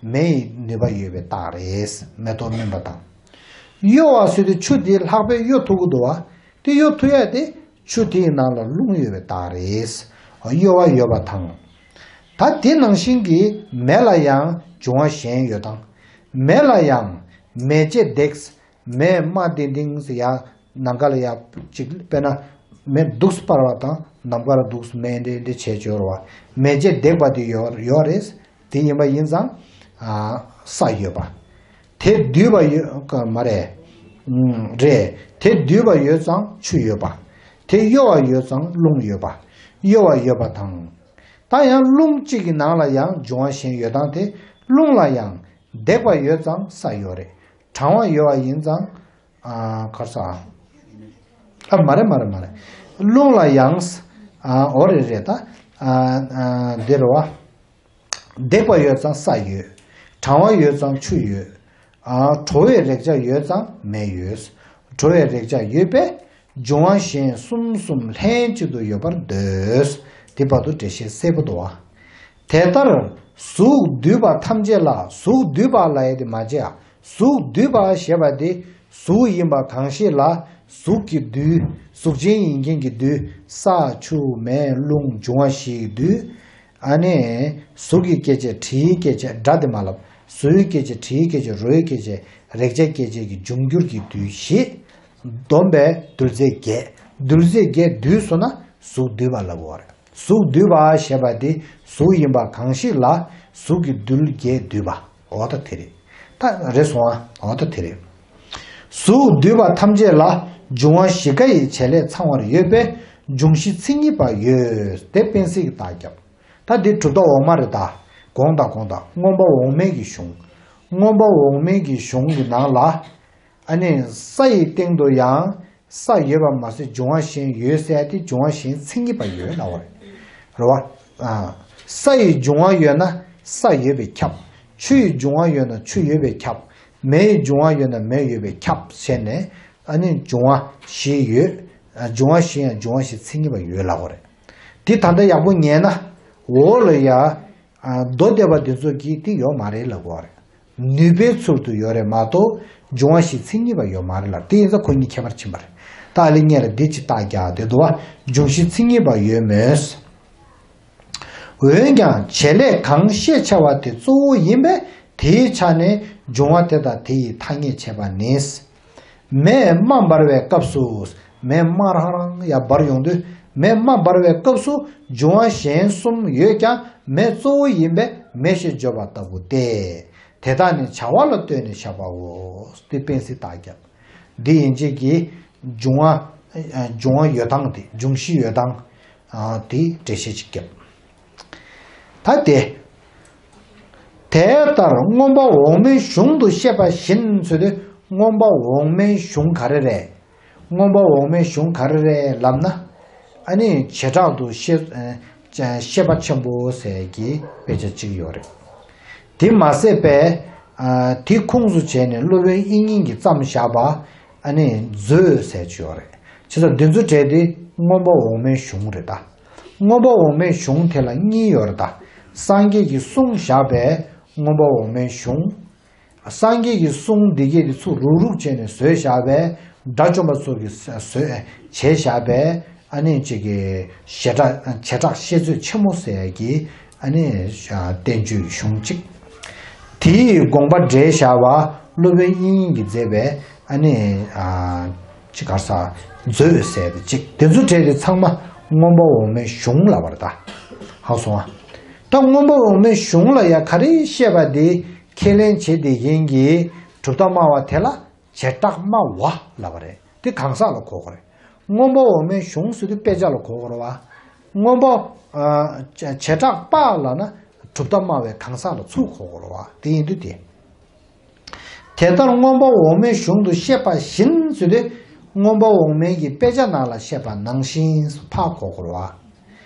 མེ་ཡི་ནུས་པ་ཡོད་པའི་རྟགས་རེད། མེ་ཏོག་སྨིན་པ་དང་། གཡོ་བ་ཟེར་དུས་ཆུ་དེ་ལྷག་པས་གཡོ་ཐུབ་ཀྱི་འདུག་བ། དེ་གཡོ་ཐུབ་ཡ་དེ་ཆུ་དེའི་ནང་ལ་རླུང་ཡོད་པའི་རྟགས་རེད། གཡོ་བ་ཡོད་པ་དང་། ད་དེ་ནང་བཞིན་གྱི་མེ་ལ་ཡང་འབྱུང་བ་གཞན་ཡོད་དང་། མེ་ལ་ཡང་མེ་ལྕེ་འདེགས། མེ་དམར་ལྡིང་ལྡིང་ཟེར་ཡ། ནམ་མཁའ་ལ་ཡ་ཅིག་དཔེར་ན་མེ་འདུག་སེ་སྤར་བ་དང་ནམ་མཁའ་ལ་འདུག་སེ་མེ་འདྲེ་འདྲེ་བྱས་སྦྱོར་བ། མེ་ལྕེ་འདེགས་པ་དེ་ཡོད་ཡོད་རེད། དེ་ཡིན་པ་ཡིན་ཙང་ཨ་ས་ཡོད་པ། དེ་སྡུད་པ་ཡོད་ཀ་མ་རེད། ཨུམ། རེད། དེ་སྡུད་པ་ཡོད་ཙང་ཆུ་ཡོད་པ། དེ་གཡོ་བ་ཡོད་ཙང་རླུང་ཡོད་པ། གཡོ་བ་ཡོད་པ་དང་། ད་ཡང་རླུང་གཅིག་གི་ནང་ལ་ཡང་འབྱུང་བ་གཞན་ཡོད་སྟངས་དེ། རླུང་ལ་ཡང་འདེགས་པ་ཡོད་ཙང་ས་ཡོད་རེད། གྲང་བ་ཡོད་པ་ཡིན་ཙང་། ཨ་ག་རེ་ཟེར། ཨ་མ་རེད་མ་རེད་མ་རེད། རླུང་ལ་ཡང་། ཨ་འོ་རེད་རེད་ད། ཨ་ཨ་འདི་རེད་བ། འདེགས་པ་ཡོད་ཙང་ས་ཡོད། གྲང་བ་ཡོད་ཙང་ཆུ་ཡོད། ཨ་དྲོ་བའི་རེག་བྱ་ཡོད་ཙང་མེ་ཡོད། དྲོ་བའི་རེག་བྱ་ཡོད་པས་འབྱུང་བ་གཞན་གསུམ་གསུམ་ལྷན་ཅིག་ཏུ་ཡོད་པར་འདོད། དེ་བར་དུ་འགྲེལ་བཤད་གསལ་པོ་འདུག་བ། དེ་ལྟར་གཟུགས་འདུས་པ་ཐམས་ཅད་ལ། གཟུགས་འདུས་པ་ལབ་ཡ་དེ་མ་བརྗེད་ཨ། གཟུགས་འདུས་པ་ཞེས་པ་དེ་གཟུགས་ཡིན་པ་གང་ཞིག་ལ། གཟུགས་ཀྱི་རྡུལ། གཟུགས་ཅན་ཡིན་མཁན་གྱི་རྡུལ། ས་ཆུ་མེ་རླུང་འབྱུང་བ་བཞིའི་རྡུལ། ཨ་ནི་གཟུགས་ཀྱི་སྐྱེ་མཆེད་དྲི་ཡི་སྐྱེ་མཆེད་སྒྲ་དེ་མ་ལབ། གཟུགས་ཡི་སྐྱེ་མཆེད་དྲི་ཡི་སྐྱེ་མཆེད་རོ་ཡི་སྐྱེ་མཆེད་རེག་བྱའི་སྐྱེ་མཆེད་ཀྱི་འབྱུང་འགྱུར་གྱི་རྡུལ་བཞི། བསྡོམས་པས་རྡུལ་རྫས་བརྒྱད། རྡུལ་རྫས་བརྒྱད་འདུས་སོང་ན་གཟུགས་འདུས་པ་ལབ་དགོས་རེད། གཟུགས་འདུས་པ་ཞེས་པ་དེ་གཟུགས་ཡིན་པ་གང་ཞིག་ལ་གཟུགས་ཀྱི་རྡུལ་བརྒྱད་འདུས་པ། འོ་ད་དེ་རེད། ད་རེད་སོང་ཨ། འོ་ད་དེ་རེད། གཟུགས་འདུས་པ་ཐམས་ཅད་ལ་འབྱུང་བ་བཞི་ཀ་ཡི་བྱེད་ལས་ཚང་བར་ཡོད་པས་འབྱུང་བཞི་མཚན་ཉིད་པ་ཡོད། དེ་སྤེན་སྲིད་ཀྱིས་རྟགས་བརྒྱབ། ད་འདི་གྲུབ་མཐའ་འོག་མ་རེད་ད། དགོངས་དག་དགོངས་དག་མངོན་པ་འོག་མའི་གི་གཞུང་། མངོན་པ་འོག་མའི་གི་གཞུང་གི་ནང་ལ། ཨ་ནི་ས་ཡི་སྟེང་དུ་ཡང་ས་ཡོད་པ་མ་ཟད་འབྱུང་བ་གཞན་ཡོད་ཟེར་ཏེ་འབྱུང་བ་གཞན་མཚན་ཉིད་པ་ཡོད་ལབ་པ་རེད། རེད་བ། ཨ། ས་ཡི་འབྱུང་བ་ཡོད་ན་ས་ཡོད་པས་ཁྱབ། ཆུ་ཡི་འབྱུང་བ་ཡོད་ན་ཆུ་ཡོད་པས་ཁྱབ། མེ་ཡི་འབྱུང་བ་ཡོད་ན་མེ་ཡོད་པས་ཁྱབ་བྱས་ནས། ཨ་ནི་འབྱུང་བ་བཞི་ཡོད། ཨ། འབྱུང་བ་བཞི་ཡང་འབྱུང་བ་བཞི་མཚན་ཉིད་པ་ཡོད་ལབ་པ་རེད། འདི་ད་ལྟ་ཡག་པོ་ཉན་ན། འོག་ལ་ཡ། ཨ། མདོ་སྡེ་པ་འདི་ཚོ་གིས་འདི་ཡོད་མ་རེད་ལབ་དགོས་རེད། ནུས་པའི་ཚུལ་དུ་ཡོད་རེད་མ་གཏོགས་འབྱུང་བ་བཞི་མཚན་ཉིད་པ་ཡོད་མ་རེད་ལབ། དེ་ཡིན་ཙང་ཁོ་གཉིས་ཁྱད་པར་ཕྱིན་པ་རེད། ད་ཨ་ལེ་ངས་ལ་འདི་ཅིག་རྟགས་རྒྱག་དེ་འདུག་བ། འབྱུང་བཞི་མཚན་ཉིད་པ་ཡོད་མོད། འོན་ཀྱང་བྱེད་ལས་གང་ཤས་ཆེ་བ་དེ་གཙོ་བོ་ཡིན་པས་དེའི་ཆ་ནས་འབྱུང་བ་དེ་དང་དེ་ཡི་ཐ་སྙད་བྱས་པ་ནི། མེ་དམར་འབར་བའི་སྐབས་སུ། མེ་དམར་ཧང་རང་ཡར་འབར་ཡོང་དུས་མེ་དམར་འབར་བའི་སྐབས་སུ་འབྱུང་བ་གཞན་གསུམ་ཡོད་ཀྱང་མེ་གཙོ་བོ་ཡིན་པས་མེ་ཞེས་བརྗོད་པ་ལྟ་བུ་སྟེ། དེ་དག་ནི་བྱ་བ་ལ་ལྟོས་ནས་བཞག་པའོ། དེ་སྤེན་སྲིད་རྟགས་བརྒྱབ། འདི་ཡན་ཆད་ཀྱི་འབྱུང་བ། འབྱུང་བ་ཡོད་སྟངས་དེ་འབྱུང་བཞི་ཡོད་སྟངས། དེ་འགྲེལ་བཤད་ཅིག་བརྒྱབ། ད་དེ། དེ་ལྟར་མངོན་པ་འོག་མའི་གཞུང་དུ་བཤད་པ་བཞིན་ཟེར་དུས་མངོན་པ་འོག་མའི་གཞུང་ག་རེ་རེད། མངོན་པ་འོག་མའི་གཞུང་ག་རེ་རེད་ལབ་ན། ཨ་ནི་བྱེ་བྲག་ཏུ་ཤེས་ཤེས་པ་ཆེན་པོ་ཟེར་གྱི་དཔེ་ཆ་གཅིག་ཡོད་རེད། དེ་མ་ཟད་པས། དེ་ཁུངས་སུ་བྱས་ནས་སློབ་དཔོན་དབྱིག་གཉེན་གྱིས་བརྩམས་བཞག་པ། ཨ་ནི་མཛོད་ཟེར་གྱི་ཡོད་རེད། བྱས་ཙང་འདི་ཚོ་གྲས་དེ་མངོན་པ་འོག་མའི་གཞུང་རེད་ད། མངོན་པ་འོག་མའི་གཞུང་དེ་ལ་གཉིས་ཡོད་རེད་ད། སངས་རྒྱས་ཀྱིས་གསུངས་བཞག་པའི་མངོན་པ་འོག་མའི་གཞུང་། སངས་རྒྱས་ཀྱི་གསུང་འདི་གས་དེ་ཚུར་རུག་རུག་བྱས་ནས་བཟོས་བཞག་པའི་དགྲ་བཅོམ་པ་ཚོ་གིས་བཟོས་བྱས་བཞག་པའི་ཨ་ནི་ཅིག་གི་བྱེ་བྲག་བྱེ་བྲག་བཤད་མཛོད་ཆེན་མོ་ཟེར་གྱི་ཨ་ནི་བསྟན་བཅོས་གཞུང་གཅིག། དེའི་དགོངས་པ་འགྲེལ་བཞག་པ་སློབ་དཔོན་དབྱིག་གཉེན་གྱིས་མཛད་པའི་ཨ་ནི་ཅིག་ག་རེ་ཟེར་མཛོད་ཟེར་དེ་གཅིག། དེ་ཚོ་གྲས་དེ་ཚང་མ་མངོན་པ་འོག་མའི་གཞུང་ལབ་པ་རེད་ད། ཧ་གོ་སོང་ཨ། ད་མངོན་པ་འོག་མའི་གཞུང་ལ་ཡ་ག་རེ་བཤད་པ་དེ་ཁས་ལེན་བྱེད་བདེ་མཁན་གྱི་གྲུབ་མཐའ་སྨྲ་བ་དེ་ལ་བྱེ་བྲག་སྨྲ་བ་ལབ་པ་རེད། དེ་གང་ཟག་ལ་གོ་དགོས་རེད། མངོན་པ་འོག་མའི་གཞུང་ཟེར་དུས་དཔེ་ཆ་ལ་གོ་དགོས་རེད་བ། མངོན་པ། ཨ། བྱེ་བྲག་སྨྲ་ལབ་ན་གྲུབ་མཐའ་སྨྲ་བའི་གང་ཟག་ལ་ཚུར་གོ་དགོས་རེད་བ། དེ་ཡིན་དུས་དེ། དེ་ལྟར་མངོན་པ་འོག་མའི་གཞུང་དུ་བཤད་པ་བཞིན་ཟེར་དུས་མངོན་པ་འོག་མའི་གི་དཔེ་ཆ་ནང་ལ་བཤད་པ་ནང་བཞིན་ཕར་གོ་དགོས་རེད་བ།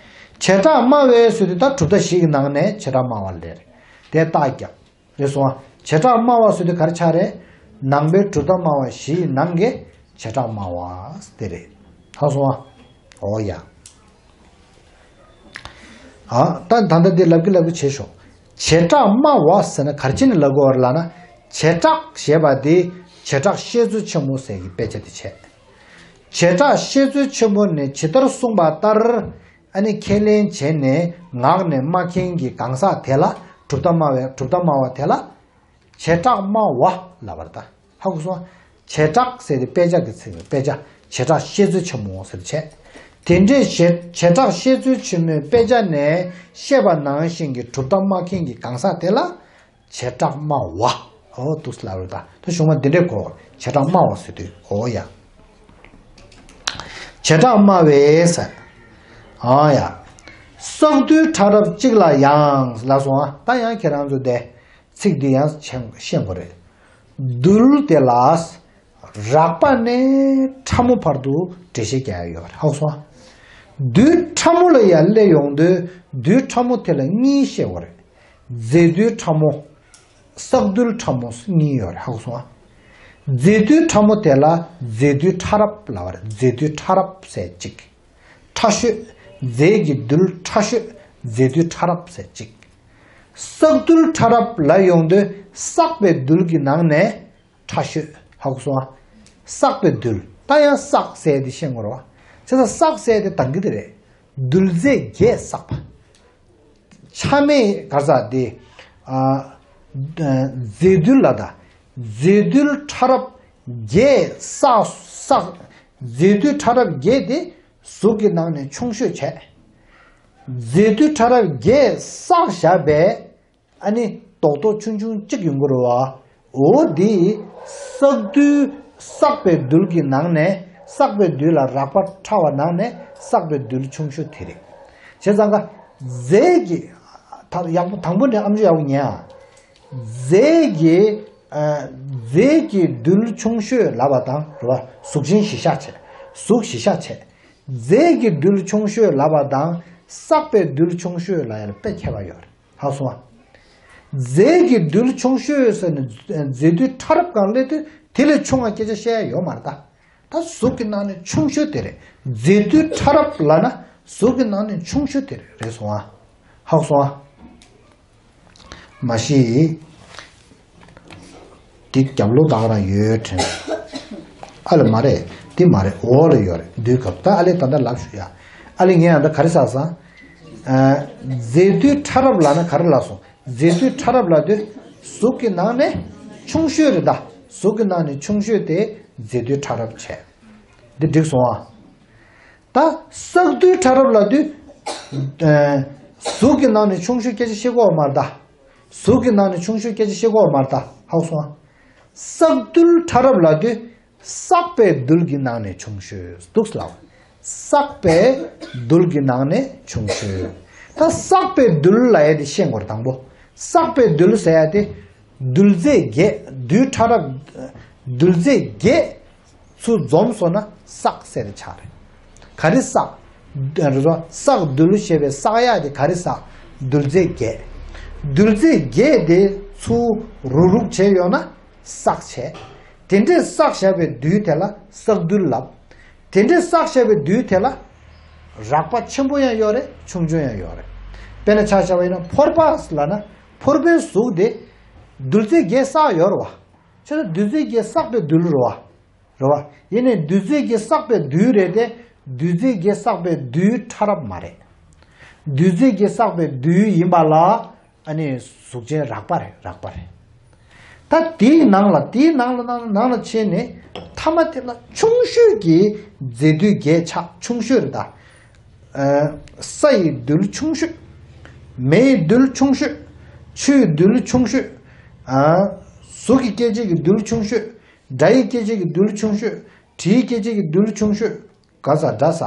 བྱེ་བྲག་སྨྲ་བས་ཟེར་དུས་ད་གྲུབ་མཐའ་བཞི་གི་ནང་ནས་བྱེ་བྲག་སྨྲ་བ་ལས་རེད། དེ་རྟགས་རྒྱབ། རེད་སོང་ཨ། བྱེ་བྲག་སྨྲ་བ་ཟེར་དུས་ག་རེ་ཆགས་རེད། ནང་པའི་གྲུབ་མཐའ་སྨྲ་བ་བཞི་ཡི་ནང་གི་བྱེ་བྲག་སྨྲ་བ་དེ་རེད། ཧ་སོང་ཨ། འོ་ཡ། ཨ། ད་ད་ལྟ་འདི་ལབ་ཀྱི་ལབ་ཀྱི་བྱེད་ཤོག་བྱེ་བྲག་སྨྲ་བ་ཟེར་ན་ག་རེ་བྱས་ནས་ལབ་དགོས་པ་རེད་ལབ་ན། བྱེ་བྲག་ཞེས་པ་དེ་བྱེ་བྲག་བཤད་མཛོད་ཆེན་མོ་ཟེར་གྱི་དཔེ་ཆ་དེ་བྱས། བྱེ་བྲག་བཤད་མཛོད་ཆེན་མོ་ནས་ཇི་ལྟར་གསུངས་པ་ལྟར། ཨ་ནི་ཁས་ལེན་བྱས་ནས་ངག་ནས་སྨྲ་མཁན་གྱི་གང་ཟག་དེ་ལ་གྲུབ་མཐའ་སྨྲ་བའི་གྲུབ་མཐའ་སྨྲ་བ་དེ་ལ་བྱེ་བྲག་སྨྲ་བ་ལབ་པ་རེད་ད། ཧ་གོ་སོང་། བྱེ་བྲག་ཟེར་དེ་དཔེ་ཆ་གི་ཚིག་རེད། དཔེ་ཆ་བྱེ་བྲག་བཤད་མཛོད་ཆེན་མོ་ཟེར་བྱས། དེ་འདྲའི་བྱེ་བྱེ་བྲག་བཤད་མཛོད་ཆེན་མོའི་དཔེ་ཆ་ནས་བཤད་པ་ནང་བཞིན་གྱི་གྲུབ་མཐའ་སྨྲ་མཁན་གྱི་གང་ཟག་དེ་ལ་བྱེ་བྲག་སྨྲ་བ། འོ་འདུག་ལབ་རེད་ད། ད་གཞུང་མ་འདི་འདྲའི་གོ། བྱེ་བྲག་སྨྲ་བ་ཟེར་དུས་འོ་ཡ། བྱེ་བྲག་སྨྲ་བས་ཟེར། ཨ་ཡ། བསགས་རྡུལ་ཕྲ་རབ་གཅིག་ལ་ཡང་ལབ་སོང་ཨ། ད་ཡང་ཁྱེད་རང་ཚོ་དེ་ཚིག་འདི་ཡང་ཤེས་དགོས་རེད། རྡུལ་དེ་ལ་རགས་པ་ནས་ཕྲ་མོ་བར་དུ་འགྲེལ་བཤད་རྒྱག་ཡ་ཡོད་རེད། ཧ་གོ་སོང་ཨ། རྡུལ་ཕྲ་མོ་ལ་ཡར་སླེབས་ཡོང་དུས་རྡུལ་ཕྲ་མོ་དེ་ལ་གཉིས་བཤད་དགོས་རེད། རྫས་རྡུལ་ཕྲ་མོ། བསགས་རྡུལ་ཕྲ་མོ་གཉིས་ཡོད་རེད། ཧ་གོ་སོང་ཨ། རྫས་རྡུལ་ཕྲ་མོ་དེ་ལ་རྫས་རྡུལ་ཕྲ་རབ་ལབ་པ་རེད། རྫས་རྡུལ་ཕྲ་རབ་ཟེར་གཅིག་ཕྲ་ཤོས། རྫས་ཀྱི་རྡུལ་ཕྲ་ཤོས། རྫས་རྡུལ་ཕྲ་རབ་ཟེར་གཅིག་བསགས་རྡུལ་ཕྲ་རབ་ལ་ཡོང་དུས་བསགས་པའི་རྡུལ་གྱི་ནང་ནས་ཕྲ་ཤོས། ཧ་གོ་སོང་ཨ། བསགས་པའི་རྡུལ། ད་ཡང་བསགས་ཟེར་དེ་ཤེས་དགོས་རེད་བ། བྱས་ཙང་བསགས་ཟེར་དེ་དང་གི་དེ་རེད། རྡུལ་རྫས་བརྒྱད་བསགས་པ། ཆ་མེད་ག་རེ་ཟེར་དེ། ཨ། རྫས་རྡུལ་ལ་ད། རྫས་རྡུལ་ཕྲ་རབ་བརྒྱད་བསགས་བསགས། རྫས་རྡུལ་ཕྲ་རབ་བརྒྱད་དེ་གཟུགས་ཀྱི་ནང་ནས་ཆུང་ཤོས་བྱས། རྫས་རྡུལ་ཕྲ་རབ་བརྒྱད་བསགས་བཞག་པས། ཨ་ནི་རྡོག་རྡོག་ཆུང་ཆུང་གཅིག་ཡོང་གི་རེད་བ། འོ་འདི་བསགས་རྡུལ། བསགས་པའི་རྡུལ་གྱི་ནང་ནས། བསགས་པའི་རྡུལ་ལ་རགས་པ་ཕྲ་བ་ནང་ནས་བསགས་པའི་རྡུལ་ཆུང་ཤོས་དེ་རེད། བྱས་ཙང་ཀ་རྫས་ཀྱི། ད་ཡག་པོ་དང་པོ་ནས་ཨམ་ཅོག་ཡག་པོ་ཉན་ཨ། རྫས་ཀྱི། ཨ། རྫས་ཀྱི་རྡུལ་ཆུང་ཤོས་ལབ་པ་དང་རེད་བ། གཟུགས་ཅན་གཞི་བཞག་བྱས། གཟུགས་གཞི་བཞག་བྱས། རྫས་ཀྱི་རྡུལ་ཆུང་ཤོས་ལབ་པ་དང་བསགས་པའི་རྡུལ་ཆུང་ཤོས་ལ་ཡང་དཔེ་ཁྱད་པར་ཡོད་རེད། ཧ་སོང་ཨ། རྫས་ཀྱི་རྡུལ་ཆུང་ཤོས་ཟེར་ནས་རྫས་རྡུལ་ཕྲ་རབ་གང་སླེབས་དུས་དེ་ལས་ཆུང་བ་སྐད་ཆ་བཤད་ཡ་ཡོད་མ་རེད་ད། ད་གཟུགས་ཀྱི་ནང་ནས་ཆུང་ཤོས་དེ་རེད། རྫས་རྡུལ་ཕྲ་རབ་ལབ་ན་གཟུགས་ཀྱི་ནང་ནས་ཆུང་ཤོས་དེ་རེད། རེད་སོང་ཨ། ཧ་སོང་ཨ། མ་གཞི། འདི་རྒྱབ་ལོགས་ད་ག་རང་ཡོད་དྲན། ཨ་ལ་མ་རེད། འདི་མ་རེད། འོག་ལ་ཡོད་རེད། འདུས་སྐབས་ད་ཨ་ལས་ད་ལྟ་ལབ་ཞུ་ཡ། ཨ་ལས་ངས་ཡང་ད་ག་རེ་ཟ་ས། ཨ། རྫས་རྡུལ་ཕྲ་རབ་ལབ་ན་ག་རེ་ལབ་སོང་། རྫས་རྡུལ་ཕྲ་རབ་ལབ་དུས་གཟུགས་ཀྱི་ནང་ནས་ཆུང་ཤོས་རེད་ད། གཟུགས་ཀྱི་ནང་ནས་ཆུང་ཤོས་དེ་རྫས་རྡུལ་ཕྲ་རབ་བྱས། འདི་འགྲིག་སོང་ཨ། ད་བསགས་རྡུལ་ཕྲ་རབ་ལབ་དུས། ཨ། གཟུགས་ཀྱི་ནང་ནས་ཆུང་ཤོས་སྐད་ཆ་བཤད་ཀྱི་ཡོད་མ་རེད་ད། གཟུགས་ཀྱི་ནང་ནས་ཆུང་ཤོས་སྐད་ཆ་བཤད་ཀྱི་ཡོད་མ་རེད་ད། ཧ་གོ་སོང་ཨ། བསགས་རྡུལ་ཕྲ་རབ་ལབ་དུས། བསགས་པའི་རྡུལ་གྱི་ནང་ནས་ཆུང་ཤོས་འདུག་ལབ། བསགས་པའི་རྡུལ་གྱི་ནང་ནས་ཆུང་ཤོས། ད་བསགས་པའི་རྡུལ་ལབ་ཡ་དེ་ཤེས་དགོས་རེད་དང་པོ། བསགས་པའི་རྡུལ་ཟེར་ཡ་དེ། རྡུལ་རྫས་བརྒྱད། རྡུལ་ཕྲ་རབ། རྡུལ་རྫས་བརྒྱད་ཚུར་འཛོམས་སོང་ན་བསགས་ཟེར་ཆགས་རེད། ག་རེ་བསགས། རེད་བ། བསགས་རྡུལ་ཞེས་པའི་བསགས་ཡ་དེ་ག་རེ་བསགས། རྡུལ་རྫས་བརྒྱད། རྡུལ་རྫས་བརྒྱད་དེ་ཚུར་རུག་རུག་བྱས་ཡོང་ན་བསགས་བྱས། དེ་འདྲས་བསགས་བཞག་པའི་རྡུལ་དེ་ལ་བསགས་རྡུལ་ལབ། དེ་འདྲས་བསགས་བཞག་པའི་རྡུལ་དེ་ལ་རགས་པ་ཆེན་པོ་ཡང་ཡོད་རེད། ཆུང་ཆུང་ཡང་ཡོད་རེད། དཔེར་ན་ཆ་བཞག་པ་ཡིན་ན་ཕོར་པ་ལབ་ན་ཕོར་པའི་གཟུགས་དེ་རྡུལ་རྫས་བརྒྱད་བསགས་ཡོད་རེད་བ། བྱས་ན་རྡུལ་རྫས་བརྒྱད་བསགས་པའི་རྡུལ་རེད་བ། རེད་བ། ཡིན་ནའི་རྡུལ་རྫས་ཀྱིས་བསགས་པའི་རྡུལ་རེད་དེ། རྡུལ་རྫས་ཀྱིས་བསགས་པའི་རྡུལ་ཕྲ་རབ་མ་རེད། རྡུལ་རྫས་ཀྱིས་བསགས་པའི་རྡུལ་ཡིན་པ་ལ། ཨ་ནི་གཟུགས་ཅན་རགས་པ་རེད། རགས་པ་རེད། ད་དེའི་ནང་ལ་དེའི་ནང་ལ་ནང་ལ་ནང་ལ་ཕྱིན་ནས་མཐའ་མ་དེ་ལ་ཆུང་ཤོས་ཀྱི་རྫས་རྡུལ་བརྒྱད་ཆགས། ཆུང་ཤོས་རེད་ད། ཨ། ས་ཡི་རྡུལ་ཆུང་ཤོས། མེ་ཡི་རྡུལ་ཆུང་ཤོས། ཆུའི་རྡུལ་ཆུང་ཤོས། ཨ། གཟུགས་ཀྱི་སྐྱེ་མཆེད་ཀྱི་རྡུལ་ཆུང་ཤོས། སྒྲ་ཡི་སྐྱེ་མཆེད་ཀྱི་རྡུལ་ཆུང་ཤོས། དྲི་ཡི་སྐྱེ་མཆེད་ཀྱི་རྡུལ་ཆུང་ཤོས། ག་ས་སྒྲ་ས།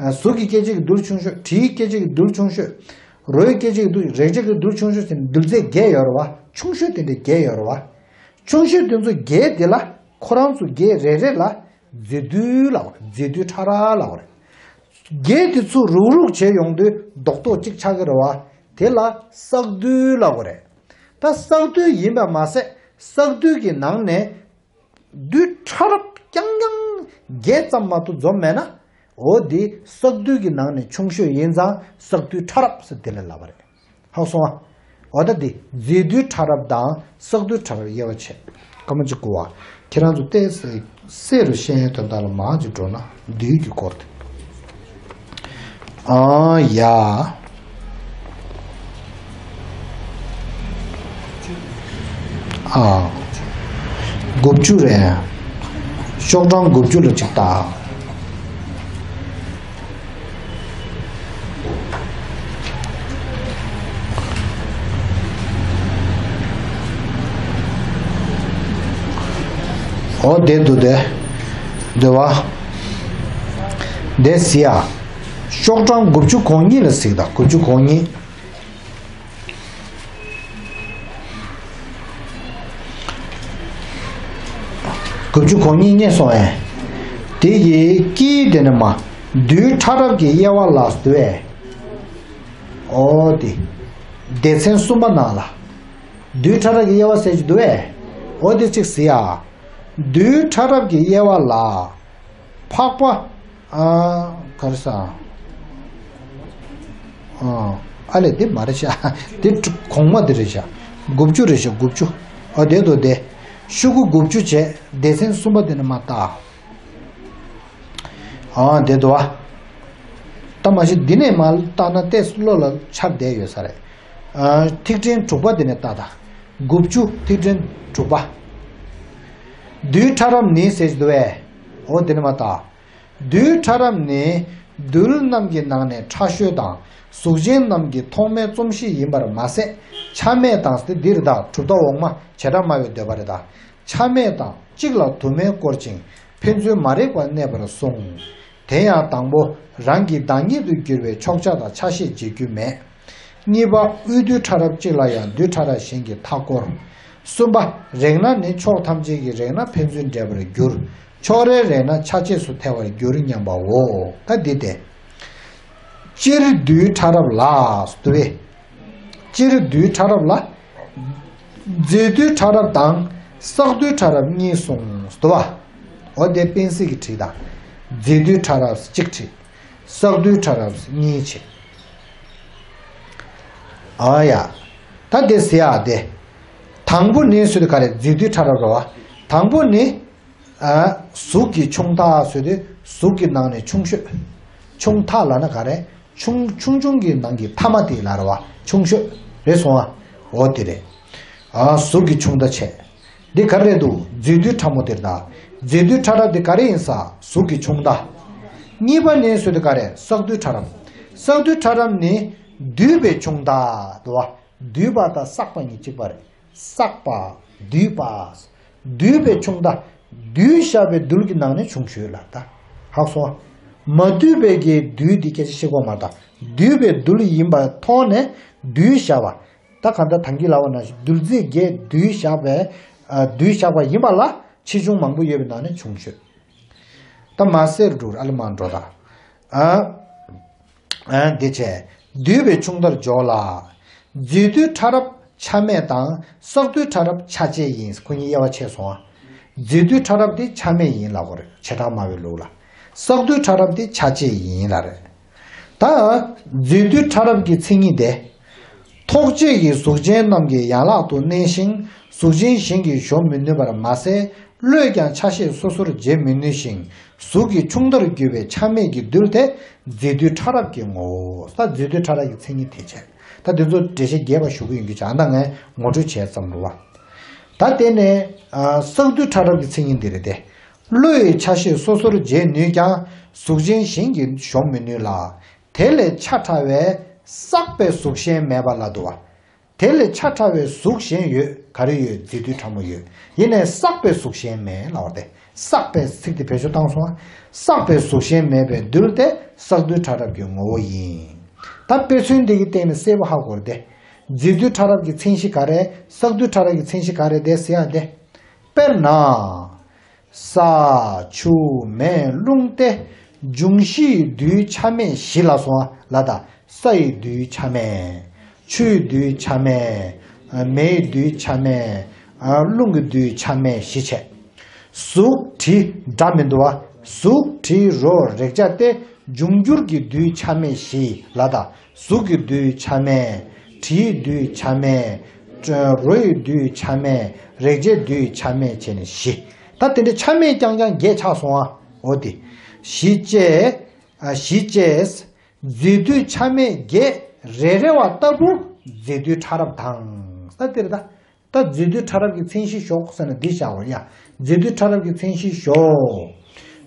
ཨ། གཟུགས་ཀྱི་སྐྱེ་མཆེད་ཀྱི་རྡུལ་ཆུང་ཤོས། དྲི་ཡི་སྐྱེ་མཆེད་ཀྱི་རྡུལ་ཆུང་ཤོས། རོ་ཡི་སྐྱེ་མཆེད་ཀྱི་རྡུལ། རེག་བྱ་གི་རྡུལ་ཆུང་ཤོས་ཟེར་ནས་རྡུལ་རྫས་བརྒྱད་ཡོད་རེད་བ། ཆུང་ཤོས་དེ་འདྲ་བརྒྱད་ཡོད་རེད་བ། ཆུང་ཤོས་དེ་ཚོ་བརྒྱད་དེ་ལ་ཁོ་རང་ཚོ་བརྒྱད་རེ་རེ་ལ་རྫས་རྡུལ་ལབ་པ་རེད། རྫས་རྡུལ་ཕྲ་རབ་ལབ་པ་རེད། བརྒྱད་དེ་ཚུར་རུག་རུག་བྱས་ཡོང་དུས་རྡོག་རྡོག་གཅིག་ཆགས་ཀྱི་རེད་བ། དེ་ལ་བསགས་རྡུལ་ལབ་དགོས་རེད། ད་བསགས་རྡུལ་ཡིན་པ་མ་ཟད་བསགས་རྡུལ་གྱི་ནང་ནས་རྡུལ་ཕྲ་རབ་རྐྱང་རྐྱང་བརྒྱད་ཙམ་མ་གཏོགས་འཛོམས་མེད་ན། འོ་འདི་བསགས་རྡུལ་གྱི་ནང་ནས་ཆུང་ཤོས་ཡིན་ཙང་བསགས་རྡུལ་ཕྲ་རབ་ཟེར་དེ་ལ་ལབ་པ་རེད། ཧ་གོ་སོང་ཨ། འོ་ད་འདི་རྫས་རྡུལ་ཕྲ་རབ་དང་བསགས་རྡུལ་ཕྲ་རབ་དབྱེ་བ་ཕྱེ། སྐར་མ་གཅིག་གོ་བ། ཁྱེད་རང་ཚོ་ཏོག་ཙམ་གསལ་རུ་ཤེས་ཡོན་དོན་དག་ལ་མར་ཅིག་འགྲོ་ན་རྡུལ་གྱི་སྐོར་དེ། ཨ་ཡ། ཨ། དགུ་བཅུ་རེད། ཤོག་གྲངས་དགུ་བཅུ་ལ་ཅིག་བལྟ། འོ་དེ་འདུག་དེ། འདུག་བ། དེ་གཟིགས་ཨ། ཤོག་གྲངས་དགུ་བཅུ་གོ་གཉིས་ལ་གཟིགས་དང་། དགུ་བཅུ་གོ་གཉིས། དགུ་བཅུ་གོ་གཉིས་རྙེད་སོང་ཨེ། དེ་ཡི་དཀྱིལ་དེ་ནས་མར་རྡུལ་ཕྲ་རབ་ཀྱི་དབྱེ་བ་ལ་ཟེར་དུས་ཨེ། འོ་དེ། སྡེ་ཚན་གསུམ་པ་ནང་ལ། རྡུལ་ཕྲ་རབ་ཀྱི་དབྱེ་བ་ཟེར་གྱི་འདུག་ཨེ། འོ་དེ་གཅིག་གཟིགས་ཨ། རྡུལ་ཕྲ་རབ་ཀྱི་དབྱེ་བ་ལ། འཕགས་པ། ཨ། ག་རེ་ཟ། ཨ། ཨ་ལས་འདི་མ་རེད་ཤག་འདི་གོང་མ་འདི་རེད་ཤག་དགུ་བཅུ་རེད་ཤག་དགུ་བཅུ། ཨ་དེ་དོ་དེ། ཤོག་གུ་དགུ་བཅུ་བྱས་སྡེ་ཚན་གསུམ་པ་འདི་ནས་མར་བལྟ། ཨ་དེ་དོ་ཨ། ད་མ་གཞི་འདི་ནས་མར་བལྟ་ན་ཏོག་ཙམ་བློ་ལ་འཆར་བསྡད་ཡོད་ས་རེད། ཨ་ཐིག་ཕྲེང་དྲུག་པ་འདི་ནས་བལྟ་ད། དགུ་བཅུ་ཐིག་ཕྲེང་དྲུག་པ། རྡུལ་ཕྲ་རབ་ནི་ཟེར་གྱི་འདུག་བས། འོ་འདི་ནས་མར་བལྟ། རྡུལ་ཕྲ་རབ་ནི་རྡུལ་རྣམས་ཀྱི་ནང་ནས་ཕྲ་ཤོས་དང་གཟུགས་ཅན་རྣམས་ཀྱི་ཐོག་མའི་རྩོམ་གཞི་ཡིན་པར་མ་ཟད་ཆ་མེད་དང་། དེ་འདི་རེད་ད། གྲུབ་མཐའ་འོག་མ་བྱེ་བྲག་སྨྲ་བའི་འདོད་པ་རེད་ད། ཆ་མེད་དང་གཅིག་ལ་དུ་མས་བསྐོར་ཅིང་ཕན་ཚུན་མ་རིག་པར་གནས་པར་གསུངས། དེ་ཡང་དང་པོ་རང་གི་བདག་ཉིད་དུ་གྱུར་པའི་ཕྱོགས་ཆ་དང་ཆ་ཤས་འབྱེད་རྒྱུ་མེད། གཉིས་པ་དབུས་རྡུལ་ཕྲ་རབ་གཅིག་ལ་ཡང་རྡུལ་ཕྲ་རབ་གཞན་གྱིས་མཐའ་བསྐོར། གསུམ་པ་རེག་ན་ནི་ཕྱོགས་ཐམས་ཅད་ཀྱི་རེག་ན་ཕན་ཚུན་འབྲེལ་བར་འགྱུར། ཕྱོགས་རེའི་རེག་ན་ཆ་བཅས་སུ་ཐལ་བར་འགྱུར་སྙམ་པའོ། ད་འདི་སྟེ། སྤྱིར་རྡུལ་ཕྲ་རབ་ལ་ཟེར་བས། སྤྱིར་རྡུལ་ཕྲ་རབ་ལ། རྫས་རྡུལ་ཕྲ་རབ་དང་བསགས་རྡུལ་ཕྲ་རབ་གཉིས་གསུངས་སོ། འོ་དེ་སྤེན་སྲིད་ཀྱིས་བྲིས་དང་། རྫས་རྡུལ་ཕྲ་རབ་གཅིག་བྲིས། བསགས་རྡུལ་ཕྲ་རབ་གཉིས་བྲིས། ཨ་ཡ། ད་དེ་ཟེར་ཡ་དེ། དང་པོ་ནི་ཟེར་དུས་ག་རེ། རྫས་རྡུལ་ཕྲ་རབ་རེད་བ། དང་པོ་ནི། ཨ། གཟུགས་ཀྱི་ཆུང་མཐའ་ཟེར་དུས་གཟུགས་ཀྱི་ནང་ནས་ཆུང་ཤོས། ཆུང་མཐའ་ལབ་ན་ག་རེ། ཆུང་ཆུང་ཆུང་གི་ནང་གི་མཐའ་མ་དེ་ལ་རེད་བ། ཆུང་ཤོས་རེད་སོང་ཨ། འོ་དེ་རེད། ཨ། གཟུགས་ཀྱི་ཆུང་མཐའ་བྱས། འདི་ག་རེ་རེད་འདུག་རྫས་རྡུལ་ཕྲ་མོ་དེ་རེད་ད། རྫས་རྡུལ་ཕྲ་རབ་དེ་ག་རེ་ཡིན་ས། གཟུགས་ཀྱི་ཆུང་མཐའ། གཉིས་པ་ནི་ཟེར་དུས་ག་རེ། བསགས་རྡུལ་ཕྲ་རབ། བསགས་རྡུལ་ཕྲ་རབ་ནི་འདུས་པའི་ཆུང་མཐའ་འདུག་བ། འདུས་པ་དང་བསགས་པ་གཉིས་གཅིག་པ་རེད། བསགས་པ། འདུས་པ། འདུས་པའི་ཆུང་མཐའ། འདུས་བཞག་པའི་རྡུལ་གྱི་ནང་ནས་ཆུང་ཤོས་ལ་ད། ཧ་གོ་སོང་། མ་འདུས་པའི་གི་རྡུལ་འདི་སྐད་ཆ་བཤད་གོ་མ་ད། འདུས་པའི་རྡུལ་ཡིན་པ་མཐོང་ནས་འདུས་བཞག་པ། ད་གང་ལྟར་ད་གིན་ལབ་པ་ནང་བཞིན་རྡུལ་རྫས་བརྒྱད་འདུས་བཞག་པའི། ཨ། འདུས་བཞག་པ་ཡིན་པ་ལ་ཆེ་ཆུང་མང་པོ་ཡོད་པའི་ནང་ནས་ཆུང་ཤོས། ད་མ་ཟེར་འགྲོ་ཨ་ལ་མ་འགྲོ་ད། ཨ། ཨ། འདི་བྱས། འདུས་པའི་ཆུང་མཐར་འཇོག་ལ། རྫས་རྡུལ་ཕྲ་རབ་ཆ་མེད་དང་བསགས་རྡུལ་ཕྲ་རབ་ཆ་བཅས་ཡིན། ཁོ་གཉིས་དབྱེ་བ་ཕྱེ་སོང་ཨ། རྫས་རྡུལ་ཕྲ་རབ་དེ་ཆ་མེད་ཡིན་ལབ་དགོས་རེད། བྱེ་བྲག་སྨྲ་བའི་ལུགས་ལ། བསགས་རྡུལ་ཕྲ་རབ་དེ་ཆ་བཅས་ཡིན་ལབ་རེད། ད་རྫས་རྡུལ་ཕྲ་རབ་ཀྱི་མཚན་ཉིད་དེ། ཐོགས་བཅས་ཀྱི་གཟུགས་ཅན་རྣམས་ཀྱི་ཡན་ལག་ཏུ་གནས་ཤིང་གཟུགས་ཅན་གཞན་གྱིས་གཞོམ་མི་ནུས་པར་མ་ཟད། བློས་ཀྱང་ཆ་ཤས་སོ་སོར་འབྱེད་མི་ནུས་ཤིང་གཟུགས་ཀྱི་ཆུང་མཐར་གྱུར་པའི་ཆ་མེད་ཀྱི་རྡུལ་དེ་རྫས་རྡུལ་ཕྲ་རབ་ཀྱི་ངོ་བོ། ད་རྫས་རྡུལ་ཕྲ་རབ་ཀྱི་མཚན་ཉིད་དེ་བྱས། ད་འདི་ཚོ་འགྲེལ་བཤད་རྒྱས་པ་ཞུ་གི་ཡོང་རྒྱུ་བྱས། ད་ངས་ངོ་སྤྲོད་བྱས་ཙམ་རེད་བ། ད་དེ་ནས་ཨ། བསགས་རྡུལ་ཕྲ་རབ་ཀྱི་མཚན་ཉིད་འདི་རེད་དེ། བློས་ཆ་ཤས་སོ་སོར་འབྱེད་ནུས་ཀྱང་གཟུགས་ཅན་གཞན་གྱིས་གཞོམ་མི་ནུས་ལ། དེ་ལས་ཆ་ཕྲ་བའི་བསགས་པའི་གཟུགས་གཞན་མེད་པ་ལ་འདུ་བ། དེ་ལས་ཆ་ཕྲ་བའི་གཟུགས་གཞན་ཡོད། ག་རེ་ཡོད། རྫས་རྡུལ་ཕྲ་མོ་ཡོད། ཡིན་ནའི་བསགས་པའི་གཟུགས་གཞན་མེད་ལབ་པ་སྟེ། བསགས་པའི་ཚིག་དེ་བེད་སྤྱོད་བཏང་སོང་ང་། བསགས་པའི་གཟུགས་གཞན་མེད་པའི་རྡུལ་དེ་བསགས་རྡུལ་ཕྲ་རབ་ཀྱི་ངོ་བོ་ཡིན། ད་དཔེ་མཚོན་འདི་གི་སྟེང་ནས་གསལ་པོ་ཧ་གོ་རེད་དེ། རྫས་རྡུལ་ཕྲ་རབ་ཀྱི་མཚན་གཞི་ག་རེ། བསགས་རྡུལ་ཕྲ་རབ་ཀྱི་མཚན་གཞི་ག་རེ་དེ་ཟེར་ཡ་དེ། དཔེར་ན། ས། ཆུ། མེ། རླུང་སྟེ། འབྱུང་བཞིའི་རྡུལ་ཆ་མེད་བཞི་ལ་སོང་ལ་ད། ས་ཡི་རྡུལ་ཆ་མེད། ཆུའི་རྡུལ་ཆ་མེད། མེའི་རྡུལ་ཆ་མེད། རླུང་གི་རྡུལ་ཆ་མེད་བཞི་བྱས། གཟུགས་དྲི་སྒྲ་མི་འདུག་བ། གཟུགས་དྲི་རོ་རེག་བྱ་སྟེ། འབྱུང་འགྱུར་གྱི་རྡུལ་ཆ་མེད་བཞི་ལ་ད། གཟུགས་ཀྱི་རྡུལ་ཆ་མེད། དྲིའི་རྡུལ་ཆ་མེད། རོ་ཡི་རྡུལ་ཆ་མེད། རེག་བྱའི་རྡུལ་ཆ་མེད་བྱས་ནས་བཞི། ད་དེ་འདྲ་ཆ་མེད་རྐྱང་རྐྱང་བརྒྱད་ཆགས་སོང་ཨ། འོ་དེ། བཞི་བཅས། ཨ་བཞི་བཅས། རྫས་རྡུལ་ཆ་མེད་བརྒྱད་རེ་རེ་བ་ལྟ་བུ་རྫས་རྡུལ་ཕྲ་རབ་དང་། ས་དེར་ད། ད་རྫས་རྡུལ་ཕྲ་རབ་ཀྱི་མཚན་གཞི་ཞོག་ཟེར་ན་འདི་བཞག་པ་ཡ། རྫས་རྡུལ་ཕྲ་རབ་ཀྱི་མཚན་གཞི་ཞོག་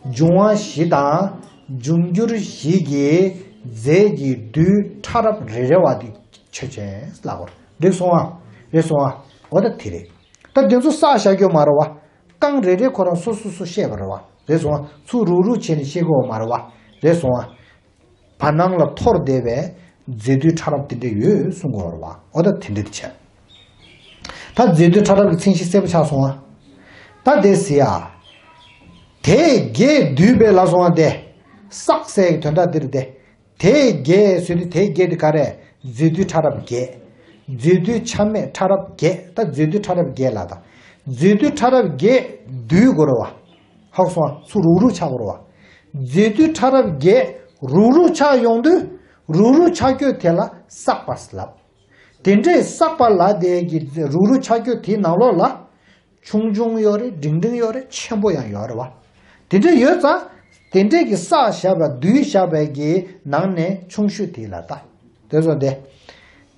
འབྱུང་བ་བཞི་དང་འབྱུང་འགྱུར་བཞི་གི་རྫས་ཀྱི་རྡུལ་ཕྲ་རབ་རེ་རེ་བ་དེ་ཆོས་ཅན་ལབ་པ་རེད་སོང་ཨ། རེད་སོང་ཨ། འོ་ད་དེ་རེད། ད་དེ་ཚོ་བསགས་བཞག་རྒྱུ་མ་རེད་བ། རྐང་རེ་རེ་ཁོ་རང་སོ་སོ་སོ་བཤད་པ་རེད་བ། རེད་སོང་ཨ། ཚུར་རུག་རུག་བྱས་ནས་བཤད་དགོས་པ་མ་རེད་བ། རེད་སོང་ཨ། བར་སྣང་ལ་འཐོར་བསྡད་པའི་རྫས་རྡུལ་ཕྲ་རབ་དེ་འདྲ་ཡོད་གསུང་དགོས་རེད་བ། འོ་ད་དེ་འདྲ་དེ་བྱས། ད་རྫས་རྡུལ་ཕྲ་རབ་ཀྱི་མཚན་གཞི་གསལ་པོ་ཆགས་སོང་ཨ། ད་དེ་ཟེར་ཡ། དེས་བརྒྱད་བསྡུས་པའི་ལ་སོང་ཨ་དེ། བསགས་ཟེར་གྱི་དོན་དག་འདི་རེད་དེ། དེས་བརྒྱད་ཟེར་དུས་དེས་བརྒྱད་དེ་ག་རེ། རྫས་རྡུལ་ཕྲ་རབ་བརྒྱད། རྫས་རྡུལ་ཆ་མེད་ཕྲ་རབ་བརྒྱད། ད་རྫས་རྡུལ་ཕྲ་རབ་བརྒྱད་ལ་ད། རྫས་རྡུལ་ཕྲ་རབ་བརྒྱད་བསྡུས་དགོས་རེད་བ། ཧ་གོ་སོང་ཨ། ཚུར་རུག་རུག་ཆགས་དགོས་རེད་བ། རྫས་རྡུལ་ཕྲ་རབ་བརྒྱད་རུག་རུག་ཆགས་ཡོང་དུས། རུག་རུག་ཆགས་རྒྱུ་དེ་ལ་བསགས་པ་ལབ། དེ་འདྲའི་བསགས་པ་ལ་དེ་གི་རུག་རུག་ཆགས་རྒྱུ་དེའི་ནང་ལོགས་ལ། ཆུང་ཆུང་ཡོད་རེད། འབྲིང་འབྲིང་ཡོད་རེད། ཆེན་པོ་ཡང་ཡོད་རེད་བ། དེ་འདྲ་ཡོད་ཙང་། དེ་འདྲས་ཀྱི་བསགས་བཞག་པ་བསྡུས་བཞག་པའི་གི་ནང་ནས་ཆུང་ཤོས་དེ་ལ་ལྟ། དེ་ཚོ་དེ།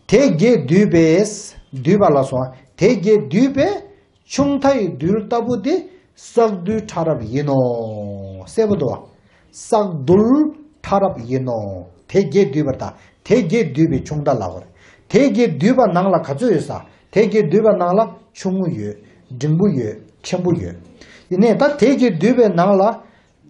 དེ་བརྒྱད་བསྡུས་པས། བསྡུས་པ་ལ་སོང་། དེ་བརྒྱད་བསྡུས་པས་ཆུང་མཐའ་ཡི་རྡུལ་ལྟ་བུ་དེ་བསགས་རྡུལ་ཕྲ་རབ་ཡིན་ནོ། གསལ་པོ་འདུག་བ། བསགས་རྡུལ་ཕྲ་རབ་ཡིན་ནོ། དེ་བརྒྱད་བསྡུས་པར་ལྟ། དེ་བརྒྱད་བསྡུས་པའི་ཆུང་མཐའ་ལབ་པ་རེད། དེ་བརྒྱད་བསྡུས་པ་ནང་ལ་ག་ཚོད་ཡོད་ས། དེ་བརྒྱད་བསྡུས་པ་ནང་ལ་ཆུང་ངུ་ཡོད། འབྲིང་པོ་ཡོད། ཆེན་པོ་ཡོད། ཡིན་ནའི་ད་དེ་བརྒྱད་བསྡུས་པའི་ནང་ལ་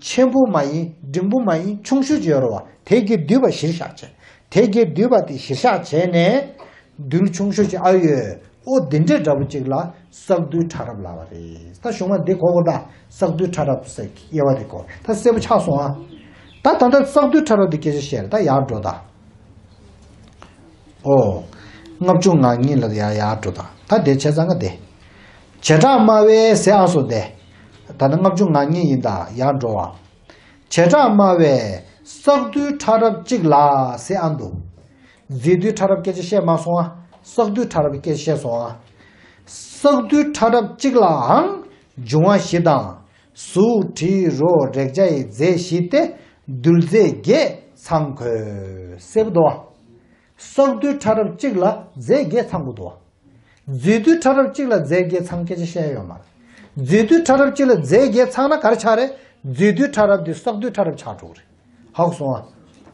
ཆེན་པོ་མ་ཡིན། འབྲིང་པོ་མ་ཡིན། ཆུང་ཤོས་ཅིག་ཡོད་རེད་བ། དེ་བརྒྱད་བསྡུས་པ་གཞིར་བཞག་བྱས། དེ་བརྒྱད་བསྡུས་པ་དེ་གཞིར་བཞག་བྱས་ནས། རྡུལ་ཆུང་ཤོས་ཅིག་ཨ་ཡོད། ཨོ་དེ་འདྲའི་འདྲ་པོ་ཅིག་ལ་བསགས་རྡུལ་ཕྲ་རབ་ལབ་པ་རེད། ད་གཞུང་མ་འདི་གོ་གོ་ད། བསགས་རྡུལ་ཕྲ་རབ་ཟེར་དབྱེ་བ་དེ་གོ། ད་གསལ་པོ་ཆགས་སོང་ཨ། ད་ད་ལྟ་བསགས་རྡུལ་ཕྲ་རབ་དེ་སྐད་ཆ་བཤད་རེད། ད་ཡར་འགྲོ་ད། ཨོ། ལྔ་བཅུ་ང་གཉིས་ལ་ཡར་ཡར་འགྲོ་ད། ད་དེ་བྱས་ཙང་ང་དེ། བྱེ་བྲག་སྨྲ་བའི་ཟེར་ཨ་སོ་དེ། ད་ནི་ལྔ་བཅུ་ང་གཉིས་ཡིན་ད། ཡར་འགྲོ་བ། བྱེ་བྲག་སྨྲ་བའི་བསགས་རྡུལ་ཕྲ་རབ་གཅིག་ལ་ཟེར་ཨ་འདུག་རྫས་རྡུལ་ཕྲ་རབ་སྐད་ཆ་བཤད་མ་སོང་ཨ། བསགས་རྡུལ་ཕྲ་རབ་སྐད་ཆ་བཤད་སོང་ཨ། བསགས་རྡུལ་ཕྲ་རབ་གཅིག་ལའང་འབྱུང་བ་བཞི་དང་། གཟུགས་དྲི་རོ་རེག་བྱ་ཡི་རྫས་བཞི་སྟེ་རྡུལ་རྫས་བརྒྱད་ཚང་དགོས། གསལ་པོ་འདུག་བ། བསགས་རྡུལ་ཕྲ་རབ་གཅིག་ལ་རྫས་བརྒྱད་ཚང་དགོས་འདུག་བ། རྫས་རྡུལ་ཕྲ་རབ་གཅིག་ལ་རྫས་བརྒྱད་ཚང་སྐད་ཆ་བཤད་ཡོད་མ་རེད། རྫས་རྡུལ་ཕྲ་རབ་གཅིག་ལ་རྫས་བརྒྱད་ཚང་ན་ག་རེ་ཆགས་རེད། རྫས་རྡུལ་ཕྲ་རབ་དེ་བསགས་རྡུལ་ཕྲ་རབ་ཆགས་འགྲོ་གི་རེད། ཧ་གོ་སོང་ཨ།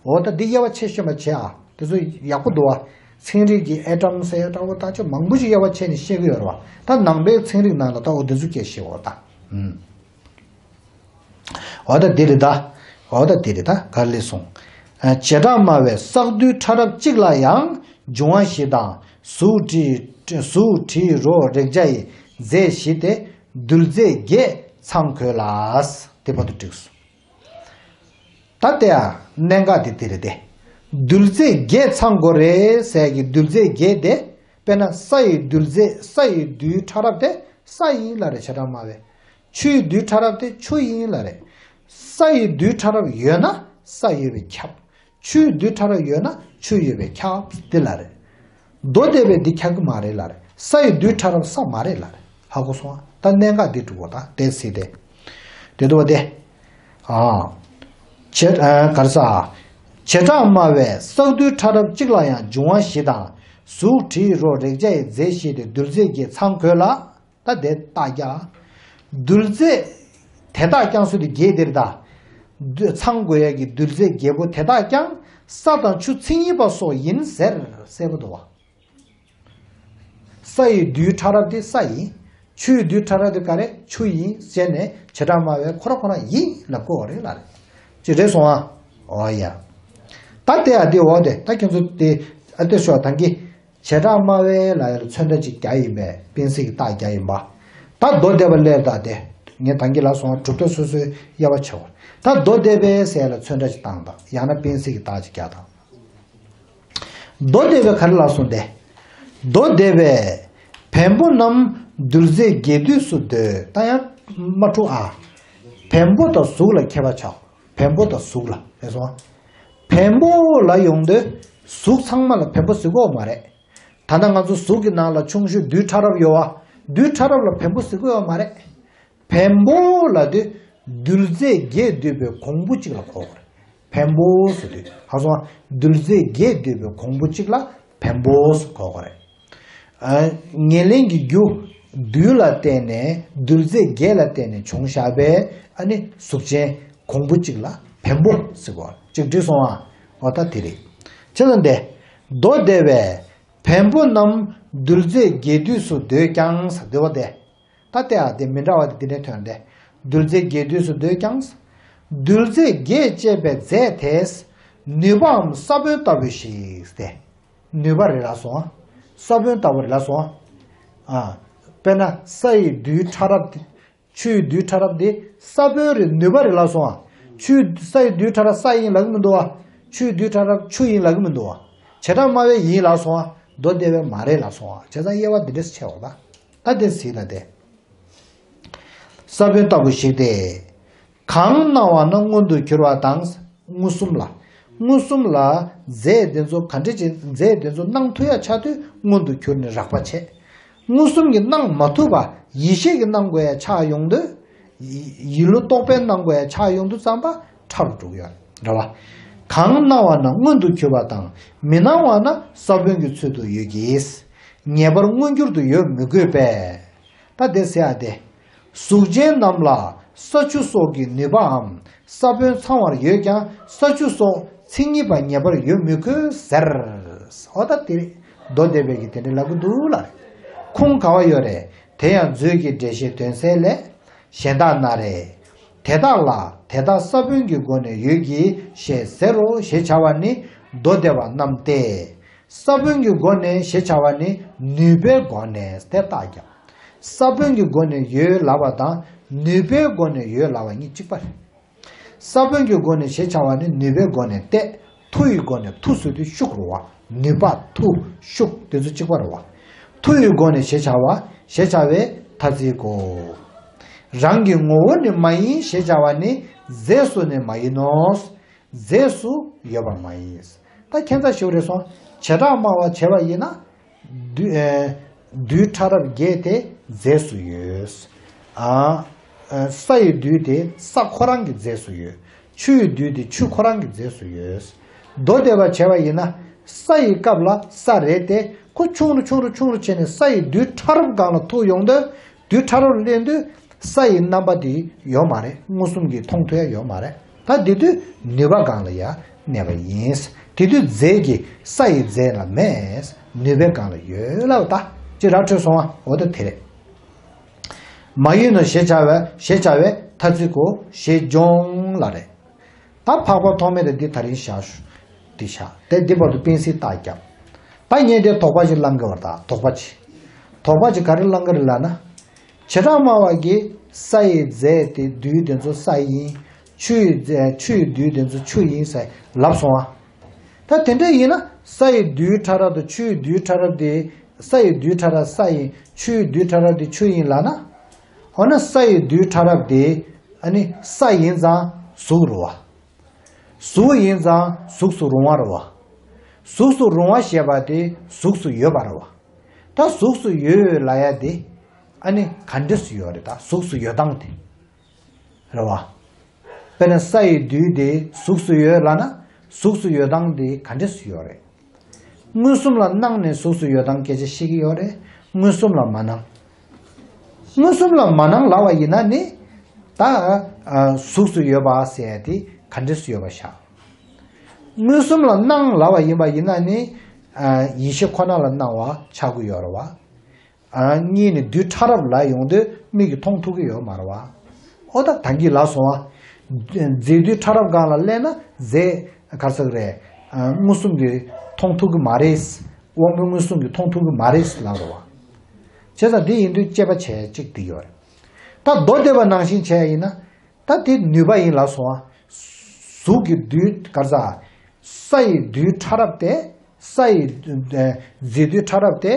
འོ་ད་འདི་དབྱེ་བ་ཕྱེ་ཤེས་པ་བྱེད་ཨ། དེ་ཚོ་ཡག་པོ་འདུག་ཨ། ཚན་རིག་གི་ཨེ་ཊམ་ཟེར་ཡ་འདྲ་བོ་ད་ཅིག་མང་པོ་ཞིག་དབྱེ་བ་ཕྱེ་ནས་བཤད་གི་ཡོད་རེད་བ། ད་ནང་པའི་ཚན་རིག་ནང་ལ་ད་འོ་དེ་ཚོ་སྐད་བཤད་འོ་ད། ཨུམ། འོ་ད་འདི་རེད་ད། འོ་ད་འདི་རེད་ད། ག་རེ་སོང་། ཨ། བྱེ་བྲག་སྨྲ་བའི་བསགས་རྡུལ་ཕྲ་རབ་གཅིག་ལ་ཡང་འབྱུང་བ་བཞི་དང་། གཟུགས་དྲི། གཟུགས་དྲི་རོ་རེག་བྱ་ཡི་རྫས་བཞི་སྟེ་རྡུལ་རྫས་བརྒྱད་ཚང་དགོས་ལ། དེ་བར་དུ་འགྲིགས་སོང་། ད་ལྟའི་གནད་འགག་དེ་དེ་རེད་དེ། རྡུལ་རྫས་བརྒྱད་ཚང་དགོས་རེད་ཟེར་གྱི་རྡུལ་རྫས་བརྒྱད་དེ། དཔེར་ན་ས་ཡི་རྡུལ་རྫས། ས་ཡི་རྡུལ་ཕྲ་རབ་དེ་ས་ཡིན་ལབ་རེད། བྱེ་བྲག་སྨྲ་བས། ཆུ་ཡི་རྡུལ་ཕྲ་རབ་དེ་ཆུ་ཡིན་ལབ་རེད། ས་ཡི་རྡུལ་ཕྲ་རབ་ཡོད་ན་ས་ཡོད་པས་ཁྱབ། ཆུའི་རྡུལ་ཕྲ་རབ་ཡོད་ན་ཆུ་ཡོད་པས་ཁྱབ་དེ་ལབ་རེད། མདོ་སྡེ་པས་འདི་ཁྱབ་ཀྱི་མ་རེད་ལབ་རེད། ས་ཡི་རྡུལ་ཕྲ་རབ་ས་མ་རེད་ལབ་རེད། ཧ་གོ་སོང་ཨ། ད་གནད་འགག་འདི་འགྲུབ་བོ་ད་དེ་སྲིད་དེ། དེ་འདུག་བ་དེ། ཨ། བྱེ། ཨ། ག་རེ་ཟ། བྱེ་བྲག་སྨྲ་བས་བསགས་རྡུལ་ཕྲ་རབ་གཅིག་ལ་ཡང་འབྱུང་བ་བཞི་དང་། གཟུགས་དྲི་རོ་རེག་བྱ་ཡི་རྫས་བཞི་སྟེ་རྡུལ་རྫས་བརྒྱད་ཚང་དགོས་ལ། ད་དེ་རྟགས་རྒྱག་རྡུལ་རྫས་དེ་དག་ཀྱང་ཟེར་དུས་བརྒྱད་དེ་རེད་ད། ཚང་དགོས་ཡ་གི་རྡུལ་རྫས་བརྒྱད་པོ་དེ་དག་ཀྱང་ས་དང་ཆུ་མཚན་ཉིད་པ་སོགས་ཡིན་ཟེར། གསལ་པོ་འདུག་བ། ས་ཡི་རྡུལ་ཕྲ་རབ་དེ་ས་ཡིན། ཆུའི་རྡུལ་ཕྲ་རབ་དེ་ག་རེ་ཆུ་ཡིན་ཟེར་ནས་བྱེ་བྲག་སྨྲ་བས་ཁོ་རང་ཁོ་རང་ཡིན་ལབ་གོ་རེད་ལ་རེད། ཅི་རེད་སོང་ཨ། འོ་ཡ། ད་དེ་ཨ་དེ་འོ་དེ་ད་ཁྱོད་ཚོ་དེ་ཨ་དེ་ཤོག་ད་གི་བྱེ་བྲག་སྨྲ་བས་ལ་ཡ་ལ་མཚོན་རྟགས་ཅིག་རྒྱག་ཡིན་པས། དཔེ་གསལ་གྱི་རྟགས་རྒྱག་ཡིན་པ། ད་མདོ་སྡེ་པ་ལས་ད་དེ། ངས་ད་གིན་ལབ་སོང་བ། གྲུབ་མཐའ་སོ་སོའི་དབྱེ་བ་ཕྱེ་བ། ད་མདོ་སྡེ་པའི་ཟེར་ལ་ཚོན་ཁྲ་ཅིག་བཏང་དང་། ཡང་ན་པེན་སིལ་གྱི་རྟགས་ཅིག་རྒྱག་དང་། མདོ་སྡེ་པའི་ག་རེ་ལབ་སོང་སྟེ། མདོ་སྡེ་པས། བེམ་པོ་རྣམས་རྡུལ་རྫས་བརྒྱད་འདུས་སུ་འདོད། ད་ཡང་མ་འཁྲུག་ཨ། བེམ་པོ་དང་གཟུགས་ལ་ཁྱད་པར་ཆགས། བེམ་པོ་དང་གཟུགས་ལ་རེད་སོང་། བེམ་པོ་ལབ་ཡོང་དུས་གཟུགས་ཚང་མ་ལ་བེམ་པོ་ཟེར་གྱི་ཡོད་མ་རེད། ད་ལྟ་ང་ཚོ་གཟུགས་ཀྱི་ནང་ལ་ཆུང་ཤོས་རྡུལ་ཕྲ་རབ་ཡོད་བ། རྡུལ་ཕྲ་རབ་ལ་བེམ་པོ་ཟེར་གྱི་ཡོད་མ་རེད། བེམ་པོ་ལབ་དུས་རྡུལ་རྫས་བརྒྱད་འདུས་པའི་གོང་བུ་གཅིག་ལ་གོ་དགོས་རེད། བེམ་པོ་ཟེར་དུས་ཧ་སོང་། རྡུལ་རྫས་བརྒྱད་འདུས་པའི་གོང་བུ་གཅིག་ལ་བེམ་པོ་ཟེར་གོ་དགོས་རེད། ཨ། ཉེར་ལེན་གྱི་རྒྱུ་རྡུལ་ལ་བརྟེན་ནས། རྡུལ་རྫས་བརྒྱད་ལ་བརྟེན་ནས་བྱུང་བཞག་པའི་ཨ་ནི་གཟུགས་ཅན་གོང་བུ་གཅིག་ལ་བེམ་པོ་ཟེར་གོ། གཅིག་འགྲིག་སོང་ཨ། འོ་ད་དེ་རེད། བྱས་ཙང་དེ། མདོ་སྡེ་པས། བེམ་པོ་རྣམས་རྡུལ་རྫས་བརྒྱད་འདུས་སུ་འདོད་ཀྱང་ཟེར་འདོད་པ་དེ། ད་ལྟའི་ཨ་དེ་མི་འདྲ་བ་དེ་འདི་འདྲའི་ཐོན་ཏེ། རྡུལ་རྫས་བརྒྱད་འདུས་སུ་འདོད་ཀྱང་། རྡུལ་རྫས་བརྒྱད་ཅེས་པའི་རྫས་དེས་ནུས་པའམ་ས་བོན་ལྟ་བུ་ཞིག་སྟེ། ནུས་པ་རེད་ལབ་སོང་ཨ། ས་བོན་ལྟ་བུ་རེད་ལབ་སོང་ཨ། ཨ། དཔེར་ན་ས་ཡི་རྡུལ་ཕྲ་རབ་དེ། ཆུ་ཡི་རྡུལ་ཕྲ་རབ་དེ་ས་བོན་རེད། ནུས་པ་རེད་ལབ་སོང་ཨ། ཆུ་ས་ཡི་རྡུལ་ཕྲ་རབ་ས་ཡིན་ལབ་གི་མི་འདུག་བ། ཆུ་ཡི་རྡུལ་ཕྲ་རབ་ཆུ་ཡིན་ལབ་གི་མི་འདུག་བ། བྱེ་བྲག་སྨྲ་བས་ཡིན་ལབ་སོང་ཨ། མདོ་སྡེ་པས་མ་རེད་ལབ་སོང་ཨ། བྱས་ཙང་དབྱེ་བ་འདི་འདྲས་ཕྱེ་བ་ད། ད་དེ་ཟིན་ལ་དེ། ས་བོན་ལྟ་བུ་ཞིག་སྟེ། གང་སྣང་བ་ན་མངོན་དུ་གྱུར་པ་དང་། མངོན་སུམ་ལ། མངོན་སུམ་ལ་རྫས་དེ་ཚོ་ག་འདྲ་ཅིག་རྫས་དེ་ཚོ་སྣང་ཐུབ་ཡ་ཆགས་དུས་མངོན་དུ་གྱུར་ནས་རགས་པ་བྱེད། མངོན་སུམ་གྱིས་སྣང་མ་ཐུབ་པ་ཡིད་ཤེས་ཀྱིས་སྣང་དགོས་ཡ་ཆགས་ཡོང་དུས། ཡིད་བློ་རྟོག་པས་སྣང་དགོས་ཡ་ཆགས་ཡོང་དུས་ཙམ་པ་ཕྲ་རུ་འགྲོ་གི་ཡོད་རེད་བ། གང་སྣང་བ་ན་མངོན་དུ་གྱུར་པ་དང་། མི་སྣང་བ་ན་ས་བོན་གྱི་ཚུལ་དུ་ཡོད་ཀྱི། ངེས་པར་མངོན་གྱུར་དུ་ཡོད་མི་དགོས་པས། ད་དེ་ཟེར་ཡ་དེ། གཟུགས་ཅན་རྣམས་ལ་ས་ཆུ་སོགས་ཀྱི་ནུས་པའམ་ས་བོན་ཚང་བར་ཡོད་ཀྱང་ས་ཆུ་སོགས་མཚན་ཉིད་པ་ངེས་པར་ཡོད་མི་དགོས་ཟེར། འོ་ད་དེ་རེད། མདོ་སྡེ་པས་ཀྱིས་དེ་འདྲ་ལབ་ཀྱི་འདུག་ལ། ཁུངས་ག་བ་ཡོད་རེད། དེ་ཡང་མཛོད་ཀྱི་འགྲེལ་བཤད་དོན་གསལ་ལས། གཞན་དག་ན་རེ། དེ་དག་ལ་དེ་དག་ས་བོན་གྱི་སྒོ་ནས་ཡོད་ཀྱི་ཞེས་ཟེར་རོ་ཞེས་བྱ་བ་ནི་མདོ་སྡེ་པ་རྣམས་ཏེ། ས་བོན་གྱི་སྒོ་ནས་ཞེས་བྱ་བ་ནི་ནུས་པའི་སྒོ་ནས་དེ་རྟགས་ཀྱང་། ས་བོན་གྱི་སྒོ་ནས་ཡོད་ལབ་པ་དང་ནུས་པའི་སྒོ་ནས་ཡོད་ལབ་པ་གཉིས་གཅིག་པ་རེད། ས་བོན་གྱི་སྒོ་ནས་ཞེས་བྱ་བ་ནི་ནུས་པའི་སྒོ་ནས་ཏེ། མཐུ་ཡི་སྒོ་ནས་མཐུ་ཟེར་དུས་ཤུགས་རེད་བ། ནུས་པ་མཐུ་ཤུགས་དེ་ཚོ་གཅིག་པ་རེད་བ། མཐུ་ཡི་སྒོ་ནས་ཞེས་བྱ་བ་ཞེས་བྱ་བའི་ཐ་ཚིག་གོ། རང་གི་ངོ་བོ་ནི་མ་ཡིན་ཞེས་བྱ་བ་ནི་རྫས་སུ་ནི་མ་ཡིན་ནོ། རྫས་སུ་ཡོད་པ་མ་ཡིན། ད་ཁྱད་མཚར་ཞིག་རེད་སོང་། བྱེ་བྲག་སྨྲ་བ་བྱས་པ་ཡིན་ན། རྡུལ་ཨེ། རྡུལ་ཕྲ་རབ་བརྒྱད་དེ་རྫས་སུ་ཡོད། ཨ། ས་ཡི་རྡུལ་དེ་ས་ཁོ་རང་གི་རྫས་སུ་ཡོད། ཆུ་ཡི་རྡུལ་དེ་ཆུ་ཁོ་རང་གི་རྫས་སུ་ཡོད། མདོ་སྡེ་པ་བྱས་པ་ཡིན་ན་ས་ཡི་སྐབས་ལ་ས་རེད་དེ་ཁོ་ཆུང་རུ་ཆུང་རུ་ཆུང་རུ་བྱས་ནས་ས་ཡི་རྡུལ་ཕྲ་རབ་སྒང་ལ་ཐུག་ཡོང་དུས། རྡུལ་ཕྲ་རབ་ལ་སླེབས་དུས་ས་ཡི་རྣམ་པ་དེ་ཡོད་མ་རེད། མངོན་སུམ་གྱིས་མཐོང་ཐུབ་ཡ་ཡོད་མ་རེད། ད་དེ་དུས་ནུས་པ་སྒང་ལ་ཡ་གནས་པ་ཡིན། དེ་དུས་རྫས་ཀྱི་ས་ཡི་རྫས་ལ་མེད། ནུས་པའི་སྒང་ལ་ཡོད་ལབ་ད་ཅི་ར་འཕྲོད་སོང་བ་འོ་ད་དེ་རེད། མ་ཡིན་ནོ་ཞེས་བྱ་བའི་ཞེས་བྱ་བའི་ཐ་ཚིག་གོ་ཞེས་སྦྱོང་ལ་རེད། ད་འཕགས་པ་ཐོགས་མེད་དེ་འདི་ད་རིང་བཞག་ཞུ། འདི་བཞག་དེ་འདི་བར་དུ་པེན་སིལ་རྟགས་བརྒྱབ། ད་ངས་དེ་དོགས་པ་ཞིག་བསླང་གི་བར་ད་དོགས་པ་ཅིག་དོགས་པ་ཅིག་ག་རེ་བསླང་གི་རེད་ལབ་ན། བྱེ་བྲག་སྨྲ་བ་གིས་ས་ཡི་རྫས་དེ་རྡུལ་དེ་ཚོ་ས་ཡིན། ཆུ་ཡི་རྫས་ཆུ་ཡི་རྡུལ་དེ་ཚོ་ཆུ་ཡིན་ཟེར་ལབ་སོང་ཨ། ད་དེ་འདྲ་ཡིན་ན་ས་ཡི་རྡུལ་ཕྲ་རབ་དང་ཆུ་ཡི་རྡུལ་ཕྲ་རབ་དེ་ས་ཡི་རྡུལ་ཕྲ་རབ་ས་ཡིན། ཆུ་ཡི་རྡུལ་ཕྲ་རབ་དེ་ཆུ་ཡིན་ལབ་ན། འོ་ན་ས་ཡི་རྡུལ་ཕྲ་རབ་དེ་ཨ་ནི་ས་ཡིན་ཙང་གཟུགས་རེད་བ། གཟུགས་ཡིན་ཙང་གཟུགས་སུ་རུང་བ་རེད་བ། གཟུགས་སུ་རུང་བ་ཞེས་པ་དེ་གཟུགས་སུ་ཡོད་པ་རེད་བ། ད་གཟུགས་སུ་ཡོད་ལབ་ཡ་དེ་ཨ་ནི་ག་འདྲས་སུ་ཡོད་རེད། ད་གཟུགས་སུ་ཡོད་སྟངས་དེ་རེད་བ། དཔེར་ན་ས་ཡི་རྡུལ་དེ་གཟུགས་སུ་ཡོད་ལབ་ན་གཟུགས་སུ་ཡོད་སྟངས་དེ་ག་འདྲས་སུ་ཡོད་རེད། མངོན་སུམ་ལ་སྣང་ནས་གཟུགས་སུ་ཡོད་སྟངས་སྐད་ཆ་བཤད་ཀྱི་ཡོད་རེད། མངོན་སུམ་ལ་མ་སྣང་། མངོན་སུམ་ལ་མ་སྣང་ལབ་པ་ཡིན་ན་ནི། ད་ཨ་གཟུགས་སུ་ཡོད་པ་ཟེར་ཡ་དེ་ག་འདྲས་སུ་ཡོད་པ་བཞག་མངོན་སུམ་ལ་སྣང་ལབ་པ་ཡིན་པ་ཡིན་ན་ནི། ཨ་ཡིད་ཤེས་ཁོ་ན་ལ་སྣང་བ་ཆགས་ཀྱི་ཡོད་རེད་བ། ཨ་གཉིས་ནི་རྡུལ་ཕྲ་རབ་ལབ་ཡོང་དུས་མིག་གིས་མཐོང་ཐུབ་ཀྱི་ཡོད་མ་རེད་བ། ཨོ་ད་ད་གིན་ལབ་སོང་བ། རྫས་རྡུལ་ཕྲ་རབ་སྒང་ལ་སླེབས་ན་རྫས་ག་རེ་ཟེར་གི་རེད། ཨ་མངོན་སུམ་གྱིས་མཐོང་ཐུབ་ཀྱི་མ་རེད། དབང་པོའི་མངོན་སུམ་གྱིས་མཐོང་ཐུབ་ཀྱི་མ་རེད་ལབ་རེད་བ། བྱས་ཙང་འདི་ཡིན་དུས་དཔྱད་པ་བྱས་གཅིག་འདི་ཡོད་རེད། ད་མདོ་སྡེ་པ་ནང་བཞིན་བྱས་ཡིན་ན། ད་དེ་ནུས་པ་ཡིན་ལབ་སོང་བ། གཟུགས་ཀྱི་རྡུལ་ག་རེ་ཟ། ས་ཡི་རྡུལ་ཕྲ་རབ་སྟེ། ས་ཡི་རྡུལ་ཨ་རྫས་རྡུལ་ཕྲ་རབ་སྟེ།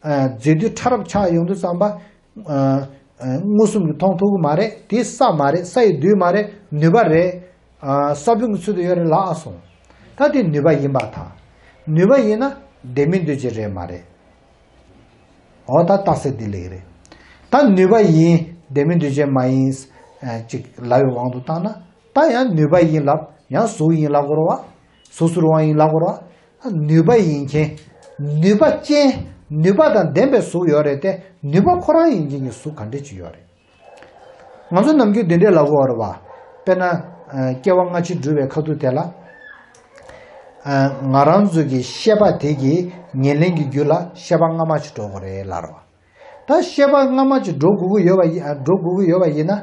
ཨ་རྫས་རྡུལ་ཕྲ་རབ་ཆགས་ཡོང་དུས་ཙམ་པ། ཨ་ཨ་མངོན་སུམ་གྱིས་མཐོང་ཐུབ་ཀྱི་མ་རེད། དེ་ས་མ་རེད། ས་ཡི་རྡུལ་མ་རེད། ནུས་པ་རེད། ཨ་ས་བོན་གྱི་ཚུལ་དུ་ཡོད་རེད་ལབ་སོང་། ད་དེ་ནུས་པ་ཡིན་པར་ཐལ། ནུས་པ་ཡིན་ན་ལྡན་མིན་འདུས་བྱས་རེད་མ་རེད། འོ་ད་རྟགས་གསལ་འདི་ལེགས་རེད། ད་ནུས་པ་ཡིན། ལྡན་མིན་འདུས་བྱས་མ་ཡིན། ཨ་ཅིག་ལབ་པའི་དབང་དུ་བཏང་ན། ད་ཡང་ནུས་པ་ཡིན་ལབ། ཡང་གཟུགས་ཡིན་ལབ་དགོས་རེད་བ། གཟུགས་སུ་རུང་བ་ཡིན་ལབ་དགོས་རེད་བ། ནུས་པ་ཡིན་མཁན། ནུས་པ་ཅན། ནུས་པ་དང་ལྡན་པའི་གཟུགས་ཡོད་རེད་དེ། ནུས་པ་ཁོ་རང་ཡིན་མཁན་གྱི་གཟུགས་ག་འདྲ་ཅིག་ཡོད་རེད། ང་ཚོ་ནམ་རྒྱུན་འདི་འདྲས་ལབ་དགོས་རེད་བ། དཔེར་ན། ཨ་སྐྱེ་བ་སྔ་ཕྱི་སྒྲུབ་པའི་ཁ་ཐུག་དེ་ལ། ཨ་ང་རང་ཚོ་གི་ཤེས་པ་དེ་གི་ཉེར་ལེན་གྱི་རྒྱུ་ལ་ཤེས་པ་སྔ་མ་ཅིག་འགྲོ་དགོས་རེད་ལབ་རེད་བ། ད་ཤེས་པ་སྔ་མ་ཅིག་འགྲོ་དགོས་ཀྱི་ཡོད་པ་ཡིན། ཨ་འགྲོ་དགོས་ཀྱི་ཡོད་པ་ཡིན་ན།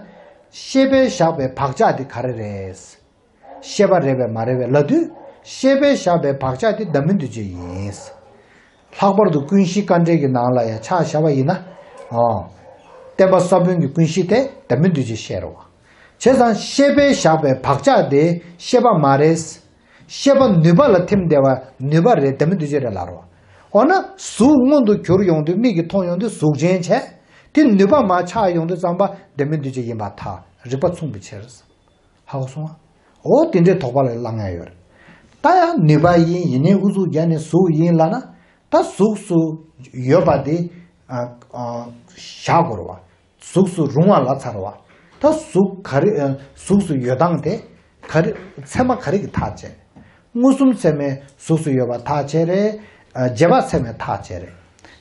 ཤེས་པས་བཞག་པའི་བག་ཆགས་དེ་ག་རེ་རེད། ཤེས་པ་རེད་པས་མ་རེད་པས་ལབ་དུས། ཤེས་པས་བཞག་པའི་བག་ཆགས་དེ་ལྡན་མིན་འདུས་བྱས་ཡིན། ལྷག་པར་དུ་ཀུན་གཞི་དཀའ་འགྲེལ་གྱི་ནང་ལ་ཡང་ཆ་བཞག་པ་ཡིན་ན། ཨོ། བརྟེན་པ་ས་བོན་གྱི་ཀུན་གཞི་དེ་ལྡན་མིན་འདུས་བྱས་བཤད་རེད་བ། བྱས་ཙང་ཤེས་པས་བཞག་པའི་བག་ཆགས་དེ་ཤེས་པ་མ་རེད། ཤེས་པ་ནུས་པ་ལ་ཐིམ་བསྡད་པ་ནུས་པ་རེད། ལྡན་མིན་འདུས་བྱས་རེད་ལབ་རེད་བ། འོ་ན་གཟུགས་མངོན་དུ་གྱུར་ཡོང་དུས། མིག་གིས་མཐོང་ཡོང་དུས་གཟུགས་ཅན་བྱས། དེ་ནུས་པ་མར་ཆགས་ཡོང་དུས་ཙམ་པ་ལྡན་མིན་འདུས་བྱས་ཡིན་པར་ཐལ། རིགས་པ་མཚུངས་པའི་ཕྱིར། ཧ་གོ་སོང་ཨ། འོ་དེ་འདྲའི་དོགས་པ་ལ་བླང་ཡ་ཡོད་རེད། ད་ཡང་ནུས་པ་ཡིན། ཡིན་ནའི་ཨུ་ཚུགས་རྒྱག་ནས་གཟུགས་ཡིན་ལབ་ན། ད་གཟུགས་སུ་ཡོད་པ་དེ་ཨ་ཨ་བཞག་དགོས་རེད་བ། གཟུགས་སུ་རུང་བ་ལབ་ཚར་བ། ད་གཟུགས་ག་རེ་ཨ་གཟུགས་སུ་ཡོད་སྟངས་དེ་ག་རེ། ཚད་མ་ག་རེ་གིས་ཐག་བཅད། མངོན་སུམ་ཚད་མས་གཟུགས་སུ་ཡོད་པ་ཐག་བཅད་རེད། ཨ་རྗེས་དཔག་ཚད་མས་ཐག་བཅད་རེད།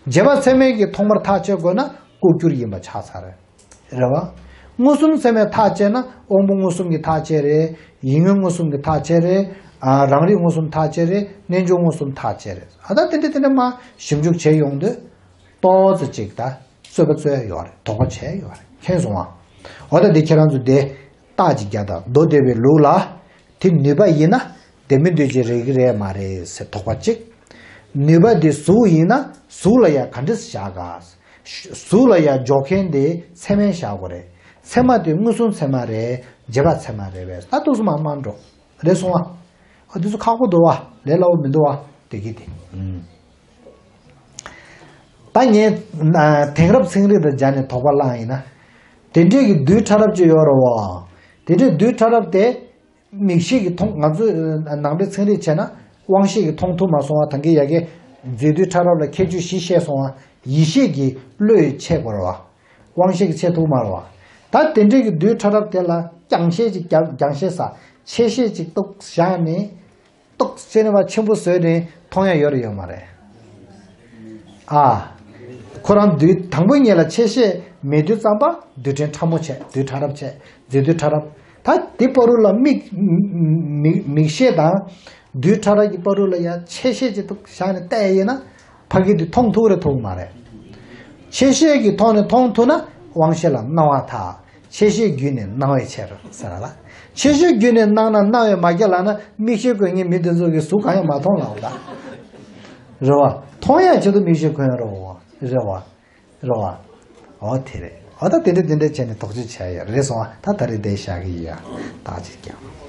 རྗེས་དཔག་ཚད་མས་ཀྱིས་ཐོག་མར་ཐག་བཅད་དགོས་ན་ལྐོག་གྱུར་ཡིན་པ་ཆགས་ཚར་རེད། རེད་བ། མངོན་སུམ་ཚད་མས་ཐག་བཅད་ན་དབང་པོ་མངོན་སུམ་གྱིས་ཐག་བཅད་རེད། ཡིད་མངོན་མངོན་སུམ་གྱིས་ཐག་བཅད་རེད། ཨ་རང་རིག་མངོན་སུམ་ཐག་བཅད་རེད། རྣལ་འབྱོར་མངོན་སུམ་ཐག་བཅད་རེད། ཨ་ད་དེ་འདྲ་དེ་འདྲ་མར་ཞིབ་འཇུག་བྱས་ཡོང་དུས། ཏོག་ཙམ་ཅིག་ད་རྩོད་པ་རྩོད་ཡོད་རེད། དོགས་པ་བྱས་ཡོད་རེད། མཁྱེན་སོང་ཨ། འོ་ད་འདི་ཁྱེད་རང་ཚོ་དེ་རྟགས་ཅིག་རྒྱག་དང་། མདོ་སྡེ་པའི་ལུགས་ལ། དེ་ནུས་པ་ཡིན་ན་ལྡན་མིན་འདུས་བྱས་རེད་ཀྱི་རེད་མ་རེད་ཟེར་དོགས་པ་གཅིག་ནུས་པ་དེ་གཟུགས་ཡིན་ན་གཟུགས་ལ་ཡང་ག་འདྲས་བཞག་ག་གཟུགས་ལ་ཡང་འཇོག་མཁན་དེ་ཚད་མས་བཞག་དགོས་རེད། ཚད་མ་དེ་མངོན་སུམ་ཚད་མ་རེད། རྗེས་དཔག་ཚད་མ་རེད་པས། ད་འདུག་སེ་མར་མར་འགྲོ། རེད་སོང་ཨ། ཨ་འདི་ཚོ་ཁག་པོ་འདུག་བ། ལས་སླ་བོ་མི་འདུག་བ། དེ་གི་དེ། ཨུམ། ད་ངས་ཨ་དེང་རབས་ཚན་རིག་དང་སྦྱར་ནས་དོགས་པ་བསླངས་ཡིན་ན། དེ་འདྲས་ཀྱི་རྡུལ་ཕྲ་རབ་ཅིག་ཡོད་རེད་བ། དེ་འདྲས་རྡུལ་ཕྲ་རབ་དེ། མིག་ཤེས་ཀྱིས་མཐོང་། ང་ཚོས་ནང་པའི་ཚན་རིག་བྱས་ན་དབང་ཤེས་ཀྱིས་མཐོང་ཐུབ་མ་སོང་བ། ད་གིན་ཡ་གི་རྫས་རྡུལ་ཕྲ་རབ་ལ་ཁྱད་ཆོས་བཞི་བཤད་སོང་བ། ཡིད་ཤེས་ཀྱིས་བློས་འཆད་དགོས་རེད་བ། དབང་ཤེས་ཀྱིས་འཆད་ཐུབ་མ་རེད་བ། ད་དེ་འདྲའི་གི་རྡུལ་ཕྲ་རབ་དེ་ལ་རྒྱང་ཤེས་ཅིག་རྒྱབ། རྒྱང་ཤེས་ས་ཆེ་ཤེས་ཅིག་གཏུགས་བཞག་ནས། གཏུགས་བྱས་ནས་བ་ཆེན་པོ་བཟོས་ནས་མཐོང་ཡ་ཡོད་རེད་ཡོད་མ་རེད། ཨ། ཁོ་རང་རྡུལ་དང་པོ་ཉིད་ལ་ཆེ་ཤེས་མེད་དུས་ཙམ་པ་རྡུལ་ཕྲན་ཕྲ་མོ་བྱས། རྡུལ་ཕྲ་རབ་བྱས། རྫས་རྡུལ་ཕྲ་རབ། ད་དེ་བར་དུ་ལ་མིག་མིག་མིག་ཤེས་དང་རྡུལ་ཕྲ་རབ་ཀྱི་བར་དུ་ལ་ཡ་ཆེ་ཤེས་ཅིག་གཏུགས་བཞག་ནས་བལྟས་ཡིན་ན། ཕ་གི་དེ་མཐོང་ཐུབ་རེད་ཐུབ་མ་རེད། ཆེ་ཤེས་ཀྱི་ཐོག་ནས་མཐོང་ཐུབ་ན་དབང་ཤེས་ལ་སྣང་བ་དག་ཆེ་ཤེས་བརྒྱུད་ནས་སྣང་བའི་ཕྱིར་ཟེར་བ་ལ། ཆེ་ཤེས་བརྒྱུད་ནས་སྣང་ན་སྣང་བས་མ་ཁྱབ་ལབ་ན། མིག་ཤེས་དགོས་མཁན་མི་དེ་ཚོ་གིས་གཟུགས་གང་ཡང་མ་མཐོང་ལབ་པ་ད། རེད་བ། མཐོང་ཡང་ཆེད་དུ་མིག་ཤེས་དགོས་རེད་བ། རེད་བ། རེད་བ། འོ་དེ་རེད། འོ་ད་དེ་འདྲ་དེ་འདྲ་བྱས་ནས་དོགས་གཅོད་བྱས་ཡོད་རེད་སོང་བ། ད་ད་རེས་འདིར་བཞག་གི་ཡིན་ཡ། ད་ཅིག་ཀྱང་།